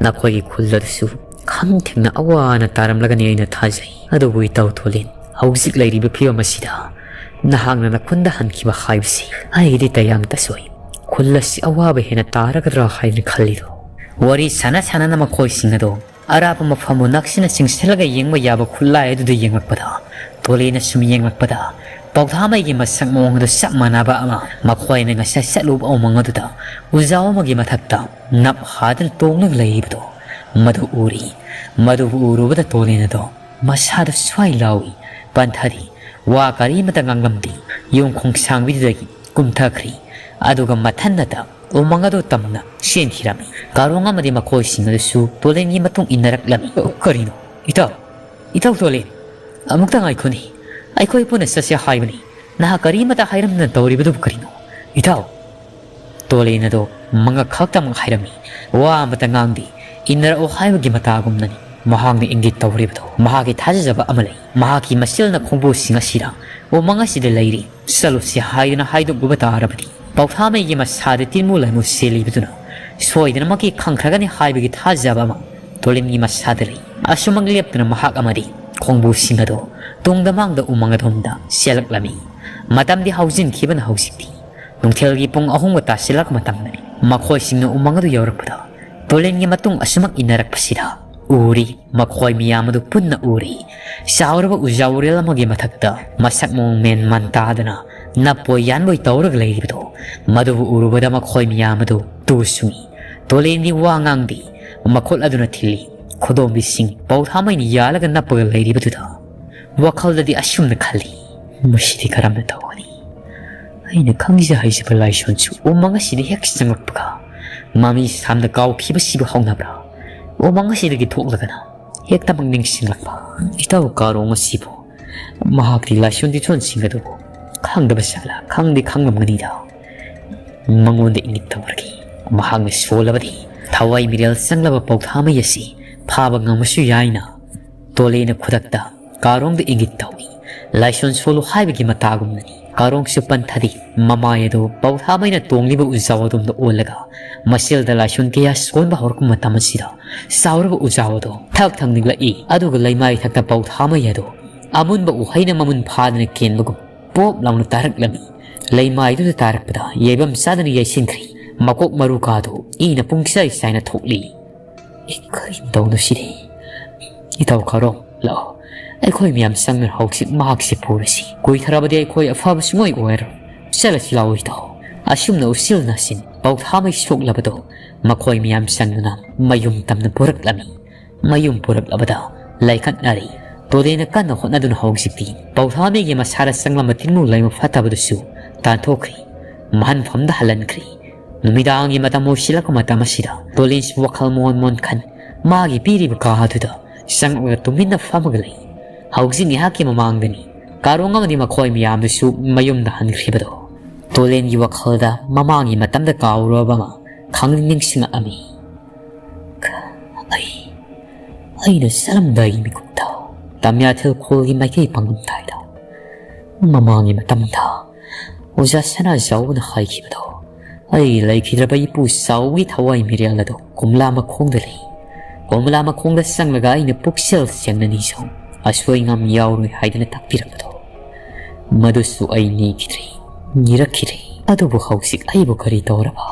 ꯅꯈꯣꯏꯒꯤ ꯈꯨꯜ ꯑꯗꯨꯁꯨ ꯈꯝ ꯊꯦꯡꯅ ꯑꯋꯥ ꯑꯅꯥ ꯇꯥꯔꯝꯂꯒꯅꯤ ꯑꯩꯅ ꯊꯥꯖꯩ꯫ ꯑꯗꯨꯕꯨ ꯏꯇꯥꯎ ꯇꯣꯂꯤꯟ, ꯍꯧꯖꯤꯛ ꯂꯩꯔꯤꯕ ꯐꯤꯕꯝ ꯑꯁꯤꯗ ꯅꯍꯥꯛꯅ ꯅꯈꯨꯟꯗ ꯍꯟꯈꯤꯕ ꯍꯥꯏꯕꯁꯤ ꯑꯩꯒꯤꯗꯤ ꯇꯌꯥꯝ ꯇꯁꯣꯏ꯫ ꯈꯨꯜ ꯑꯁꯤ ꯑꯋꯥꯕ ꯍꯦꯟꯅ ꯇꯥꯔꯒꯗ꯭ꯔꯥ ꯍꯥꯏꯅ ꯈꯜꯂꯤꯗꯣ?" ꯋꯥꯔꯤ ꯁꯥꯟꯅ ꯁꯥꯟꯅꯅ ꯃꯈꯣꯏꯁꯤꯡ ꯑꯗꯨ ꯑꯔꯥꯞꯄ ꯃꯐꯝꯕꯨ ꯅꯛꯁꯤꯟꯅ ꯆꯤꯡꯁꯤꯜꯂꯒ ꯌꯦꯡꯕ ꯌꯥꯕ ꯈꯨꯠꯂꯥꯏ ꯑꯗꯨꯗ ꯌꯦꯡꯂꯛꯄꯗ, ꯇꯣꯂꯤꯟꯅ ꯁꯨꯝ ꯌꯦꯡꯂꯛꯄꯗ, ꯄꯧꯊꯥꯃꯩꯒꯤ ꯃꯁꯛ ꯃꯑꯣꯡ ꯑꯗꯨ ꯆꯞ ꯃꯥꯟꯅꯕ ꯑꯃ, ꯃꯈꯣꯏꯅ ꯉꯁꯥꯏ ꯆꯠꯂꯨꯕ ꯎꯃꯪ ꯑꯗꯨꯗ ꯎꯖꯥꯎ ꯑꯃꯒꯤ ꯃꯊꯛꯇ ꯅꯞ ꯍꯥꯗꯨꯅ ꯇꯣꯡꯂꯒ ꯂꯩꯔꯤꯕꯗꯨ ꯃꯗꯨ ꯎꯔꯤ꯫ ꯃꯗꯨꯕꯨ ꯎꯔꯨꯕꯗ ꯇꯣꯂꯦꯟ ꯑꯗꯣ ꯃꯁꯥꯗ ꯁ꯭ꯋꯥꯏ ꯂꯥꯎꯏ, ꯄꯟꯊꯔꯤ꯫ ꯋꯥ ꯀꯔꯤꯃꯇ ꯉꯥꯡꯂꯝꯗꯦ꯫ ꯌꯨꯝ ꯈꯣꯡꯁꯥꯡꯕꯤꯗꯨꯗꯒꯤ ꯀꯨꯝꯊꯈ꯭ꯔꯤ꯫ ꯑꯗꯨꯒ ꯃꯊꯟꯅꯇ ꯎꯃꯪ ꯑꯗꯨ ꯇꯝꯅ ꯆꯦꯟꯈꯤꯔꯝꯃꯤ꯫ ꯀꯥꯔꯣꯡ ꯑꯃꯗꯤ ꯃꯈꯣꯏꯁꯤꯡ ꯑꯗꯨꯁꯨ ꯇꯣꯂꯦꯟꯒꯤ ꯃꯇꯨꯡ ꯏꯟꯅꯔꯛꯂꯝꯃꯤ꯫ "ꯑꯣ, ꯀꯔꯤꯅꯣ? ꯏꯇꯥꯎ, ꯏꯇꯥꯎ ꯇꯣꯂꯦꯟ, ꯑꯃꯨꯛꯇ ꯉꯥꯏꯈꯣꯅꯦ꯫ ꯑꯩꯈꯣꯏ ꯄꯨꯟꯅ ꯆꯠꯁꯦ ꯍꯥꯏꯕꯅꯤ꯫ ꯅꯍꯥꯛ ꯀꯔꯤꯃꯇ ꯍꯥꯏꯔꯝꯗꯅ ꯇꯧꯔꯤꯕꯗꯨꯕꯨ ꯀꯔꯤꯅꯣ? ꯏꯇꯥꯎ!" ꯇꯣꯂꯦꯟ ꯑꯗꯣ ꯃꯉꯛ ꯈꯛꯇꯃꯛ ꯍꯥꯏꯔꯝꯃꯤ꯫ ꯋꯥ ꯑꯃꯇ ꯉꯥꯡꯗꯦ꯫ ꯏꯟꯅꯔꯛꯑꯣ ꯍꯥꯏꯕꯒꯤ ꯃꯇꯥꯒꯨꯝꯅꯅꯤ ꯃꯍꯥꯛꯅ ꯏꯪꯒꯤꯠ ꯇꯧꯔꯤꯕꯗꯣ꯫ ꯃꯍꯥꯛꯀꯤ ꯊꯥꯖꯖꯕ ꯑꯃ ꯂꯩ꯫ ꯃꯍꯥꯛꯀꯤ ꯃꯁꯦꯜꯅ ꯈꯣꯡꯕꯨꯁꯤꯡ ꯑꯁꯤꯗ ꯎꯃꯪ ꯑꯁꯤꯗ ꯂꯩꯔꯤ, ꯆꯠꯂꯨꯁꯤ ꯍꯥꯏꯗꯨꯅ ꯍꯥꯏꯗꯣꯛꯂꯨꯕ ꯇꯥꯔꯕꯗꯤ, ꯄꯧꯊꯥꯃꯩꯒꯤ ꯃꯁꯥꯗ ꯇꯤꯟꯃꯨ ꯂꯥꯏꯃꯨ ꯆꯦꯜꯂꯤꯕꯗꯨꯅ ꯁꯣꯏꯗꯅꯃꯛꯀꯤ ꯈꯪꯈ꯭ꯔꯒꯅꯤ ꯍꯥꯏꯕꯒꯤ ꯊꯥꯖꯕ ꯑꯃ ꯇꯣꯂꯦꯟꯒꯤ ꯃꯁꯥꯗ ꯂꯩ꯫ ꯑꯁꯨꯃꯛ ꯂꯦꯞꯇꯅ ꯃꯍꯥꯛ ꯑꯃꯗꯤ ꯈꯣꯡꯕꯨꯁꯤꯡ ꯑꯗꯨ ꯇꯨꯡꯗ ꯃꯥꯡꯗ ꯎꯃꯪ ꯑꯗꯣꯝꯗ ꯆꯦꯜꯂꯛꯂꯝꯃꯤ꯫ ꯃꯇꯝꯗꯤ ꯍꯧꯖꯤꯟꯈꯤꯕꯅ ꯍꯧꯖꯤꯛꯇꯤ ꯅꯨꯡꯊꯤꯜꯒꯤ ꯄꯨꯡ ꯑꯍꯨꯝꯒ ꯇꯥꯁꯤꯜꯂꯛꯄ ꯃꯇꯝꯗꯅꯤ꯫ ꯃꯈꯣꯏꯁꯤꯡꯅ ꯎꯃꯪ ꯑꯗꯨ ꯌꯧꯔꯛꯄꯗ ꯇꯣꯂꯦꯟꯒꯤ ꯃꯇꯨꯡ ꯑꯁꯨꯃꯛ ꯏꯟꯅꯔꯛꯄꯁꯤꯗ ꯎꯔꯤ꯫ ꯃꯈꯣꯏ ꯃꯤꯌꯥꯝ ꯑꯗꯨ ꯄꯨꯟꯅ ꯎꯔꯤ꯫ ꯆꯥꯎꯔꯕ ꯎꯖꯥ ꯎꯔꯦꯜ ꯑꯃꯒꯤ ꯃꯊꯛꯇ ꯃꯁꯛ ꯃꯑꯣꯡ ꯃꯦꯟ ꯃꯥꯟ ꯇꯥꯗꯅ ꯅꯞꯄꯣꯏ ꯌꯥꯟꯕꯣꯏ ꯇꯧꯔꯒ ꯂꯩꯔꯤꯕꯗꯣ, ꯃꯗꯨꯕꯨ ꯎꯔꯨꯕꯗ ꯃꯈꯣꯏ ꯃꯤꯌꯥꯝ ꯑꯗꯨ ꯇꯨ ꯆꯨꯡꯏ꯫ ꯇꯣꯂꯦꯟꯗꯤ ꯋꯥ ꯉꯥꯡꯗꯦ꯫ ꯃꯈꯨꯠ ꯑꯗꯨꯅ ꯊꯤꯜꯂꯤ꯫ ꯈꯨꯗꯣꯝꯕꯤꯁꯤꯡ ꯄꯧꯊꯥꯃꯩꯅ ꯌꯥꯜꯂꯒ ꯅꯞꯄꯒ ꯂꯩꯔꯤꯕꯗꯨꯗ ꯋꯥꯈꯜꯗꯗꯤ ꯑꯁꯨꯝꯅ ꯈꯜꯂꯤ, "ꯃꯁꯤꯗꯤ ꯀꯔꯝꯅ ꯇꯧꯒꯅꯤ? ꯑꯩꯅ ꯈꯪꯖ ꯍꯩꯖꯕ ꯂꯥꯏꯁꯣꯟꯁꯨ ꯎꯃꯪ ꯑꯁꯤꯗ ꯍꯦꯛ ꯆꯪꯂꯛꯄꯒ ꯃꯃꯤ ꯁꯥꯝꯗ ꯀꯥꯎꯈꯤꯕꯁꯤꯕꯨ ꯍꯧꯅꯕ꯭ꯔꯥ? ꯎꯃꯪ ꯑꯁꯤꯗꯒꯤ ꯊꯣꯛꯂꯒꯅ ꯍꯦꯛꯇꯃꯛ ꯅꯤꯡꯁꯤꯡꯂꯛꯄ ꯏꯇꯥꯎ ꯀꯥꯔꯣꯡ ꯑꯁꯤꯕꯨ꯫ ꯃꯍꯥꯛꯇꯤ ꯂꯥꯏꯁꯣꯟ ꯇꯤꯊꯣꯟꯁꯤꯡ ꯑꯗꯨꯕꯨ ꯈꯪꯗꯕ ꯁꯥꯂꯥ ꯈꯪꯗꯤ ꯈꯪꯂꯝꯒꯅꯤꯗ꯫ ꯃꯉꯣꯟꯗ ꯏꯪꯒꯤꯠ ꯇꯧꯔꯒꯦ꯫ ꯃꯍꯥꯛꯅ ꯁꯣꯜꯂꯕꯗꯤ ꯊꯋꯥꯏ ꯃꯤꯔꯦꯜ ꯆꯪꯂꯕ ꯄꯧꯊꯥꯃꯩ ꯑꯁꯤ ꯐꯥꯕ ꯉꯝꯃꯁꯨ ꯌꯥꯏꯅ꯫" ꯇꯣꯂꯦꯅ ꯈꯨꯗꯛꯇ ꯀꯥꯔꯣꯡꯗ ꯏꯪꯒꯤꯠ ꯇꯧꯏ꯫ ꯂꯥꯏꯁꯣꯟ ꯁꯣꯜꯂꯨ ꯍꯥꯏꯕꯒꯤ ꯃꯇꯥꯒꯨꯝꯅꯅꯤ꯫ ꯀꯥꯔꯣꯡꯁꯨ ꯄꯟꯊꯗꯦ꯫ ꯃꯃꯥꯏ ꯑꯗꯨ ꯄꯧꯊꯥꯃꯩꯅ ꯇꯣꯡꯂꯤꯕ ꯎꯖꯥꯎ ꯑꯗꯣꯝꯗ ꯑꯣꯜꯂꯒ ꯃꯁꯦꯜꯗ ꯂꯥꯏꯁꯣꯟ ꯀꯌꯥ ꯁꯣꯟꯕ ꯍꯧꯔꯛꯄ ꯃꯇꯝ ꯑꯁꯤꯗ ꯆꯥꯎꯔꯕ ꯎꯖꯥꯎ ꯑꯗꯨ ꯊꯛ ꯊꯛ ꯅꯤꯛꯂꯛꯏ꯫ ꯑꯗꯨꯒ ꯂꯩꯃꯥꯏ ꯊꯛꯇ ꯄꯧꯊꯥꯃꯩ ꯑꯗꯨ ꯑꯃꯨꯟꯕ ꯎꯍꯩꯅ ꯃꯃꯨꯟ ꯐꯥꯗꯅ ꯀꯦꯟꯕꯒꯨꯝ ꯄꯣꯞ ꯂꯥꯎꯅ ꯇꯥꯔꯛꯂꯝꯃꯤ꯫ ꯂꯩꯃꯥꯏꯗꯨꯗ ꯇꯥꯔꯛꯄꯗ ꯌꯩꯐꯝ ꯆꯥꯗꯅ ꯌꯩꯁꯤꯟꯈ꯭ꯔꯦ꯫ ꯃꯀꯣꯛ ꯃꯔꯨ ꯀꯥꯗꯨ ꯏꯅ ꯄꯨꯡꯆꯥꯏ ꯆꯥꯏꯅ ꯊꯣꯛꯂꯤ꯫ "ꯑꯦ, ꯀꯔꯤ ꯇꯧꯗꯣꯏꯁꯤꯗꯤ? ꯏꯇꯥꯎ ꯀꯥꯔꯣꯡ, ꯂꯥꯛꯑꯣ꯫ ꯑꯩꯈꯣꯏ ꯃꯌꯥꯝ ꯆꯪꯗꯨꯅ ꯍꯧꯖꯤꯛ ꯃꯍꯥꯛꯁꯦ ꯄꯨꯔꯁꯤ꯫ ꯀꯨꯏꯊꯔꯕꯗꯤ ꯑꯩꯈꯣꯏ ꯑꯐꯕ ꯁꯨꯡꯑꯣꯏ ꯑꯣꯏꯔꯣꯏ꯫ ꯆꯠꯂꯁꯤ ꯂꯥꯛꯑꯣ ꯏꯇꯥꯎ꯫" ꯑꯁꯨꯝꯅ ꯎꯆꯤꯜ ꯅꯥꯆꯤꯟ ꯄꯧꯊꯥꯃꯩ ꯁꯣꯛꯂꯕꯗꯣ ꯃꯈꯣꯏ ꯃꯌꯥꯝ ꯆꯪꯗꯨꯅ ꯃꯌꯨꯝ ꯇꯝꯅ ꯄꯨꯔꯛꯂꯝꯃꯤ꯫ ꯃꯌꯨꯝ ꯄꯨꯔꯛꯂꯕꯗ ꯂꯥꯏꯀꯠꯅꯔꯤ꯫ ꯇꯣꯂꯦꯟꯅ ꯀꯟꯅ ꯍꯣꯠꯅꯗꯨꯅ ꯍꯧꯖꯤꯛꯇꯤ ꯄꯧꯊꯥꯃꯩꯒꯤ ꯃꯁꯥꯗ ꯆꯪꯂꯝꯕ ꯇꯤꯟꯃꯨ ꯂꯩꯃꯨ ꯐꯠꯇꯕꯗꯨꯁꯨ ꯇꯥꯟꯊꯣꯛꯈ꯭ꯔꯤ꯫ ꯃꯍꯟꯐꯝꯗ ꯍꯜꯍꯟꯈ꯭ꯔꯤ꯫ ꯅꯨꯃꯤꯗꯥꯡꯒꯤ ꯃꯇꯝ ꯑꯣꯏꯁꯤꯜꯂꯛꯄ ꯃꯇꯝ ꯑꯁꯤꯗ ꯇꯣꯂꯦꯟꯁꯨ ꯋꯥꯈꯜ ꯃꯣꯟ ꯃꯣꯟ ꯈꯟ ꯃꯥꯒꯤ ꯄꯤꯔꯤꯕ ꯀꯥ ꯑꯗꯨꯗ ꯆꯪꯂꯒ ꯇꯨꯃꯤꯟꯅ ꯐꯝꯃꯒ ꯂꯩ꯫ ꯍꯧꯖꯤꯛ ꯉꯥꯏꯍꯥꯛꯀꯤ ꯃꯃꯥꯡꯗꯅꯤ ꯀꯥꯔꯣꯡ ꯑꯃꯗꯤ ꯃꯈꯣꯏ ꯃꯌꯥꯝꯗꯨꯁꯨ ꯃꯌꯨꯝꯗ ꯍꯟꯈ꯭ꯔꯤꯕꯗꯣ꯫ ꯇꯣꯂꯦꯟꯒꯤ ꯋꯥꯈꯜꯗ ꯃꯃꯥꯡꯒꯤ ꯃꯇꯝꯗ ꯀꯥꯎꯔꯕ ꯑꯃ ꯈꯪꯅꯤꯡ ꯅꯤꯡꯁꯤꯡꯂꯛꯂꯝꯃꯤ꯫ ꯑꯩ, ꯑꯩꯅ ꯆꯠꯂꯝꯗꯥꯏꯒꯤ ꯃꯤꯀꯨꯞꯇ ꯇꯝꯌꯥꯊꯦꯜ ꯈꯨꯜꯒꯤ ꯃꯥꯏꯀꯩ ꯄꯥꯡꯂꯝꯗꯥꯏꯗ ꯃꯃꯥꯡꯒꯤ ꯃꯇꯝꯗ ꯑꯣꯖꯥ ꯁꯅꯥꯖꯥꯎꯕꯅ ꯍꯥꯏꯈꯤꯕꯗꯣ, ꯑꯩ ꯂꯩꯈꯤꯗ꯭ꯔꯕ ꯏꯄꯨ ꯆꯥꯎꯒꯤ ꯊꯋꯥꯏ ꯃꯤꯔꯦꯜ ꯑꯗꯨ ꯀꯣꯝꯂꯥ ꯃꯈꯣꯡꯗ ꯂꯩ꯫ ꯀꯣꯝꯂꯥ ꯃꯈꯣꯡꯗ ꯆꯪꯂꯒ ꯑꯩꯅ ꯄꯨꯛꯆꯦꯜ ꯁꯦꯡꯅ ꯅꯤꯖꯧ, ꯑꯁꯣꯏ ꯉꯥꯝ ꯌꯥꯎꯔꯣꯏ ꯍꯥꯏꯗꯅ ꯇꯥꯛꯄꯤꯔꯝꯕꯗꯣ, ꯃꯗꯨꯁꯨ ꯑꯩ ꯅꯤꯈꯤꯗ꯭ꯔꯦ, ꯅꯤꯔꯛꯈꯤꯗ꯭ꯔꯦ꯫ ꯑꯗꯨꯕꯨ ꯍꯧꯖꯤꯛ ꯑꯩꯕꯨ ꯀꯔꯤ ꯇꯧꯔꯕ?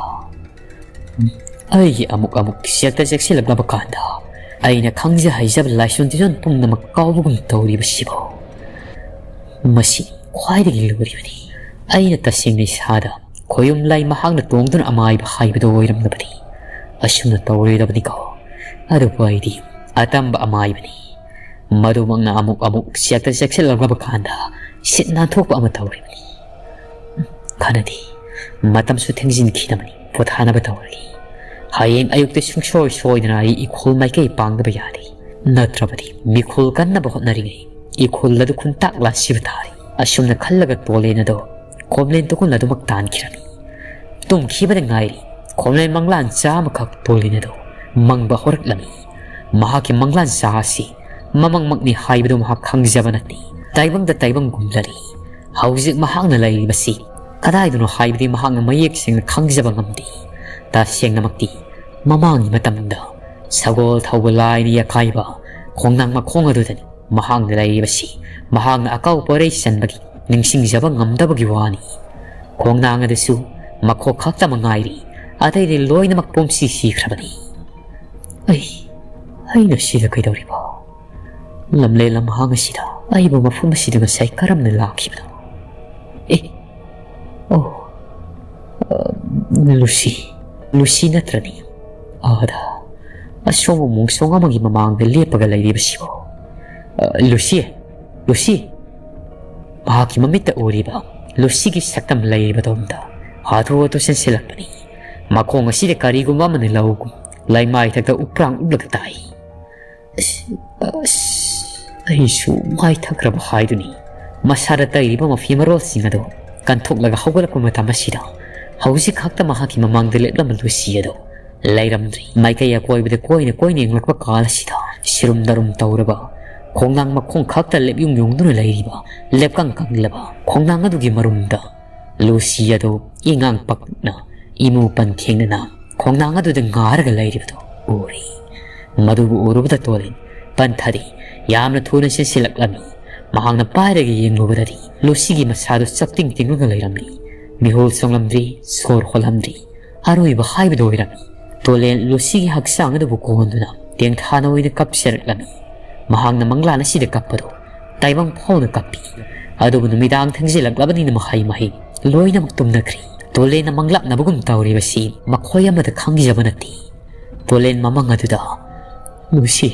ꯑꯩꯒꯤ ꯑꯃꯨꯛ ꯑꯃꯨꯛ ꯆꯦꯛꯇ ꯆꯦꯛꯁꯤꯜꯂꯛꯂꯕ ꯀꯥꯟꯗ ꯑꯩꯅ ꯈꯪꯖ ꯍꯩꯖꯕ ꯂꯥꯏꯁꯣꯟ ꯇꯤꯖꯣꯟ ꯄꯨꯝꯅꯃꯛ ꯀꯥꯎꯕꯒꯨꯝ ꯇꯧꯔꯤꯕꯁꯤꯕꯨ꯫ ꯃꯁꯤ ꯈ꯭ꯋꯥꯏꯗꯒꯤ ꯂꯨꯔꯤꯕꯅꯤ꯫ ꯑꯩꯅ ꯇꯁꯦꯡꯅ ꯏꯁꯥꯗ ꯈꯣꯌꯨꯝ ꯂꯥꯏ ꯃꯍꯥꯛꯅ ꯇꯣꯡꯗꯨꯅ ꯑꯃꯥꯏꯕ ꯍꯥꯏꯕꯗꯨ ꯑꯣꯏꯔꯝꯂꯕꯗꯤ ꯑꯁꯨꯝꯅ ꯇꯧꯔꯣꯏꯗꯕꯅꯤꯀꯣ꯫ ꯑꯗꯨꯕꯨ ꯑꯩꯗꯤ ꯑꯇꯝꯕ ꯑꯃꯥꯏꯕꯅꯤ꯫ ꯃꯗꯨꯃꯛꯅ ꯑꯃꯨꯛ ꯑꯃꯨꯛ ꯆꯦꯛꯇ ꯆꯦꯛꯁꯤꯜꯂꯛꯂꯕ ꯀꯥꯟꯗ ꯁꯤꯠ ꯅꯥꯟꯊꯣꯛꯄ ꯑꯃ ꯇꯧꯔꯤꯕꯅꯤ꯫ ꯈꯟꯅꯗꯦ, ꯃꯇꯝꯁꯨ ꯊꯦꯡꯖꯤꯟꯈꯤꯗꯕꯅꯤ, ꯄꯣꯊꯥꯅꯕ ꯇꯧꯔꯒꯦ꯫ ꯍꯌꯦꯡ ꯑꯌꯨꯛꯇ ꯁꯨꯡꯁꯣꯏ ꯁꯣꯏꯗꯅ ꯑꯩ ꯏꯈꯣꯜ ꯃꯥꯏꯀꯩ ꯄꯥꯡꯗꯕ ꯌꯥꯗꯦ꯫ ꯅꯠꯇ꯭ꯔꯕꯗꯤ ꯃꯤꯈꯣꯜ ꯀꯟꯅꯕ ꯍꯣꯠꯅꯔꯤꯉꯩ ꯏꯈꯣꯜ ꯑꯗꯨ ꯈꯨꯟꯇꯥꯛ ꯂꯥꯁꯤꯕ ꯇꯥꯔꯦ꯫ ꯑꯁꯨꯝꯅ ꯈꯜꯂꯒ ꯇꯣꯂꯦꯟ ꯑꯗꯣ ꯈꯣꯝꯂꯦꯟ ꯇꯨꯀꯨꯟ ꯑꯗꯨꯃꯛ ꯇꯥꯟꯈꯤꯔꯝꯃꯤ꯫ ꯇꯨꯝꯈꯤꯕꯗ ꯉꯥꯏꯔꯤ ꯈꯣꯝꯂꯦꯟ ꯃꯪꯂꯥꯟ ꯆꯥ ꯑꯃꯈꯛ ꯇꯣꯂꯦꯟ ꯑꯗꯣ ꯃꯪꯕ ꯍꯧꯔꯛꯂꯝꯃꯤ꯫ ꯃꯍꯥꯛꯀꯤ ꯃꯪꯂꯥꯟ ꯆꯥ ꯑꯁꯤ ꯃꯃꯪꯃꯛꯅꯤ ꯍꯥꯏꯕꯗꯨ ꯃꯍꯥꯛ ꯈꯪꯖꯕ ꯅꯠꯇꯦ꯫ ꯇꯥꯏꯕꯪꯗ ꯇꯥꯏꯕꯪꯒꯨꯝꯂꯔꯤ꯫ ꯍꯧꯖꯤꯛ ꯃꯍꯥꯛꯅ ꯂꯩꯔꯤꯕꯁꯤ ꯀꯗꯥꯏꯗꯅꯣ ꯍꯥꯏꯕꯗꯤ ꯃꯍꯥꯛꯅ ꯃꯌꯦꯛ ꯁꯦꯡꯅ ꯈꯪꯖꯕ ꯉꯝꯗꯦ꯫ ꯇꯁꯦꯡꯅꯃꯛꯇꯤ ꯃꯃꯥꯡꯒꯤ ꯃꯇꯝꯗ ꯁꯒꯣꯜ ꯊꯧꯕ ꯂꯥꯏꯅ ꯌꯥꯀꯥꯏꯕ ꯈꯣꯡꯅꯥꯡ ꯃꯈꯣꯡ ꯑꯗꯨꯗꯅꯤ ꯃꯍꯥꯛꯅ ꯂꯩꯔꯤꯕꯁꯤ꯫ ꯃꯍꯥꯛꯅ ꯑꯀꯥꯎ ꯄꯣꯔꯩ ꯆꯟꯕꯒꯤ ꯅꯤꯡꯁꯤꯡꯖꯕ ꯉꯝꯗꯕꯒꯤ ꯋꯥꯅꯤ꯫ ꯈꯣꯡꯅꯥꯡ ꯑꯗꯨꯁꯨ ꯃꯈꯣꯛ ꯈꯛꯇꯃꯛ ꯉꯥꯏꯔꯤ, ꯑꯇꯩꯗꯤ ꯂꯣꯏꯅꯃꯛ ꯄꯨꯝꯁꯤ ꯁꯤꯈ꯭ꯔꯕꯅꯤ꯫ ꯑꯩ, ꯑꯩꯅ ꯁꯤꯗ ꯀꯩꯗꯧꯔꯤꯕ? ꯂꯝꯂꯦꯟ ꯂꯝꯍꯥꯡ ꯑꯁꯤꯗ ꯑꯩꯕꯨ ꯃꯐꯝ ꯑꯁꯤꯗ ꯉꯁꯥꯏ ꯀꯔꯝꯅ ꯂꯥꯛꯈꯤꯕꯅꯣ? ꯑꯦ, ꯑꯣ, ꯑ, ꯂꯨꯁꯤ, ꯂꯨꯁꯤ ꯅꯠꯇ꯭ꯔꯅꯤ? ꯑꯥꯗ, ꯑꯁꯣꯡꯕ ꯃꯣꯡꯁꯣꯡ ꯑꯃꯒꯤ ꯃꯃꯥꯡꯗ ꯂꯦꯞꯄꯒ ꯂꯩꯔꯤꯕꯁꯤꯕꯨ꯫ ꯑ, ꯂꯨꯁꯤ, ꯂꯨꯁꯤ! ꯃꯍꯥꯛꯀꯤ ꯃꯃꯤꯠꯇ ꯎꯔꯤꯕ ꯂꯨꯁꯤꯒꯤ ꯁꯛꯇꯝ ꯂꯩꯔꯤꯕꯗꯣꯝꯗ ꯍꯥꯊꯨ ꯍꯥꯊꯨ ꯆꯦꯟꯁꯤꯜꯂꯛꯄꯅꯤ꯫ ꯃꯈꯣꯡ ꯑꯁꯤꯗ ꯀꯔꯤꯒꯨꯝꯕ ꯑꯃꯅ ꯂꯧꯒꯨꯝ ꯂꯩꯃꯥꯏ ꯊꯛꯇ ꯎꯄ꯭ꯔꯥꯡ ꯎꯞꯂꯒ ꯇꯥꯏ꯫ ꯑꯁ, ꯑꯁ, ꯑꯩꯁꯨ ꯃꯥꯏꯊꯈ꯭ꯔꯕ ꯍꯥꯏꯗꯨꯅꯤ꯫ ꯃꯁꯥꯗ ꯇꯩꯔꯤꯕ ꯃꯐꯤ ꯃꯔꯣꯜꯁꯤꯡ ꯑꯗꯨ ꯀꯟꯊꯣꯛꯂꯒ ꯍꯧꯒꯠꯂꯛꯄ ꯃꯇꯝ ꯑꯁꯤꯗ ꯍꯧꯖꯤꯛ ꯈꯛꯇ ꯃꯍꯥꯛꯀꯤ ꯃꯃꯥꯡꯗ ꯂꯦꯞꯂꯝꯕ ꯂꯨꯁꯤ ꯑꯗꯨ ꯂꯩꯔꯝꯗ꯭ꯔꯤ꯫ ꯃꯥꯏꯀꯩ ꯑꯀꯣꯏꯕꯗ ꯀꯣꯏꯅ ꯀꯣꯏꯅ ꯌꯦꯡꯂꯛꯄ ꯀꯥꯜ ꯑꯁꯤꯗ ꯁꯤꯔꯨꯝ ꯅꯔꯨꯝ ꯇꯧꯔꯕ, ꯈꯣꯡꯅꯥꯡ ꯃꯈꯣꯡ ꯈꯛꯇ ꯂꯦꯞꯌꯨꯡ ꯌꯨꯡꯗꯨꯅ ꯂꯩꯔꯤꯕ ꯂꯦꯞꯀꯪ ꯀꯪꯂꯕ ꯈꯣꯡꯅꯥꯡ ꯑꯗꯨꯒꯤ ꯃꯔꯨꯝꯗ ꯂꯨꯁꯤ ꯑꯗꯨ ꯏꯉꯥꯡ ꯄꯛꯅ ꯏꯃꯨ ꯄꯟ ꯊꯦꯡꯅꯅ ꯈꯣꯡꯅꯥꯡ ꯑꯗꯨꯗ ꯉꯥꯔꯒ ꯂꯩꯔꯤꯕꯗꯨ ꯎꯔꯤ꯫ ꯃꯗꯨꯕꯨ ꯎꯔꯨꯕꯗ ꯇꯣꯂꯤꯟ ꯄꯟꯊꯔꯤ꯫ ꯌꯥꯝꯅ ꯊꯨꯅ ꯆꯦꯟꯁꯤꯜꯂꯛꯂꯝꯃꯤ꯫ ꯃꯍꯥꯛꯅ ꯄꯥꯏꯔꯒ ꯌꯦꯡꯂꯨꯕꯗꯗꯤ ꯂꯨꯁꯤꯒꯤ ꯃꯁꯥꯗꯨ ꯆꯞꯇꯤꯡ ꯇꯤꯡꯂꯒ ꯂꯩꯔꯝꯂꯤ꯫ ꯃꯤꯍꯨꯜ ꯆꯣꯡꯂꯝꯗ꯭ꯔꯤ, ꯁꯣꯔ ꯍꯣꯜꯂꯝꯗ꯭ꯔꯤ꯫ ꯑꯔꯣꯏꯕ ꯍꯥꯏꯕꯗꯨ ꯑꯣꯏꯔꯝꯃꯤ꯫ ꯇꯣꯂꯦꯟ ꯂꯨꯁꯤꯒꯤ ꯍꯛꯆꯥꯡ ꯑꯗꯨꯕꯨ ꯀꯣꯟꯗꯨꯅ ꯇꯦꯡꯊꯥꯅ ꯑꯣꯏꯅ ꯀꯞꯆꯔꯛꯂꯝꯃꯤ꯫ ꯃꯍꯥꯛꯅ ꯃꯪꯂꯥꯟ ꯑꯁꯤꯗ ꯀꯞꯄꯗꯨ ꯇꯥꯏꯕꯪ ꯐꯥꯎꯅ ꯀꯞꯄꯤ꯫ ꯑꯗꯨꯕꯨ ꯅꯨꯃꯤꯗꯥꯡ ꯊꯦꯡꯖꯤꯜꯂꯛꯂꯕꯅꯤꯅ ꯃꯍꯩ ꯃꯍꯩ ꯂꯣꯏꯅꯃꯛ ꯇꯨꯝꯅꯈ꯭ꯔꯤ꯫ ꯇꯣꯂꯦꯟꯅ ꯃꯪꯂꯥꯛꯅꯕꯒꯨꯝ ꯇꯧꯔꯤꯕꯁꯤ ꯃꯈꯣꯏ ꯑꯃꯗ ꯈꯪꯖꯕ ꯅꯠꯇꯦ꯫ ꯇꯣꯂꯦꯟ ꯃꯃꯪ ꯑꯗꯨꯗ, "ꯂꯨꯁꯤ,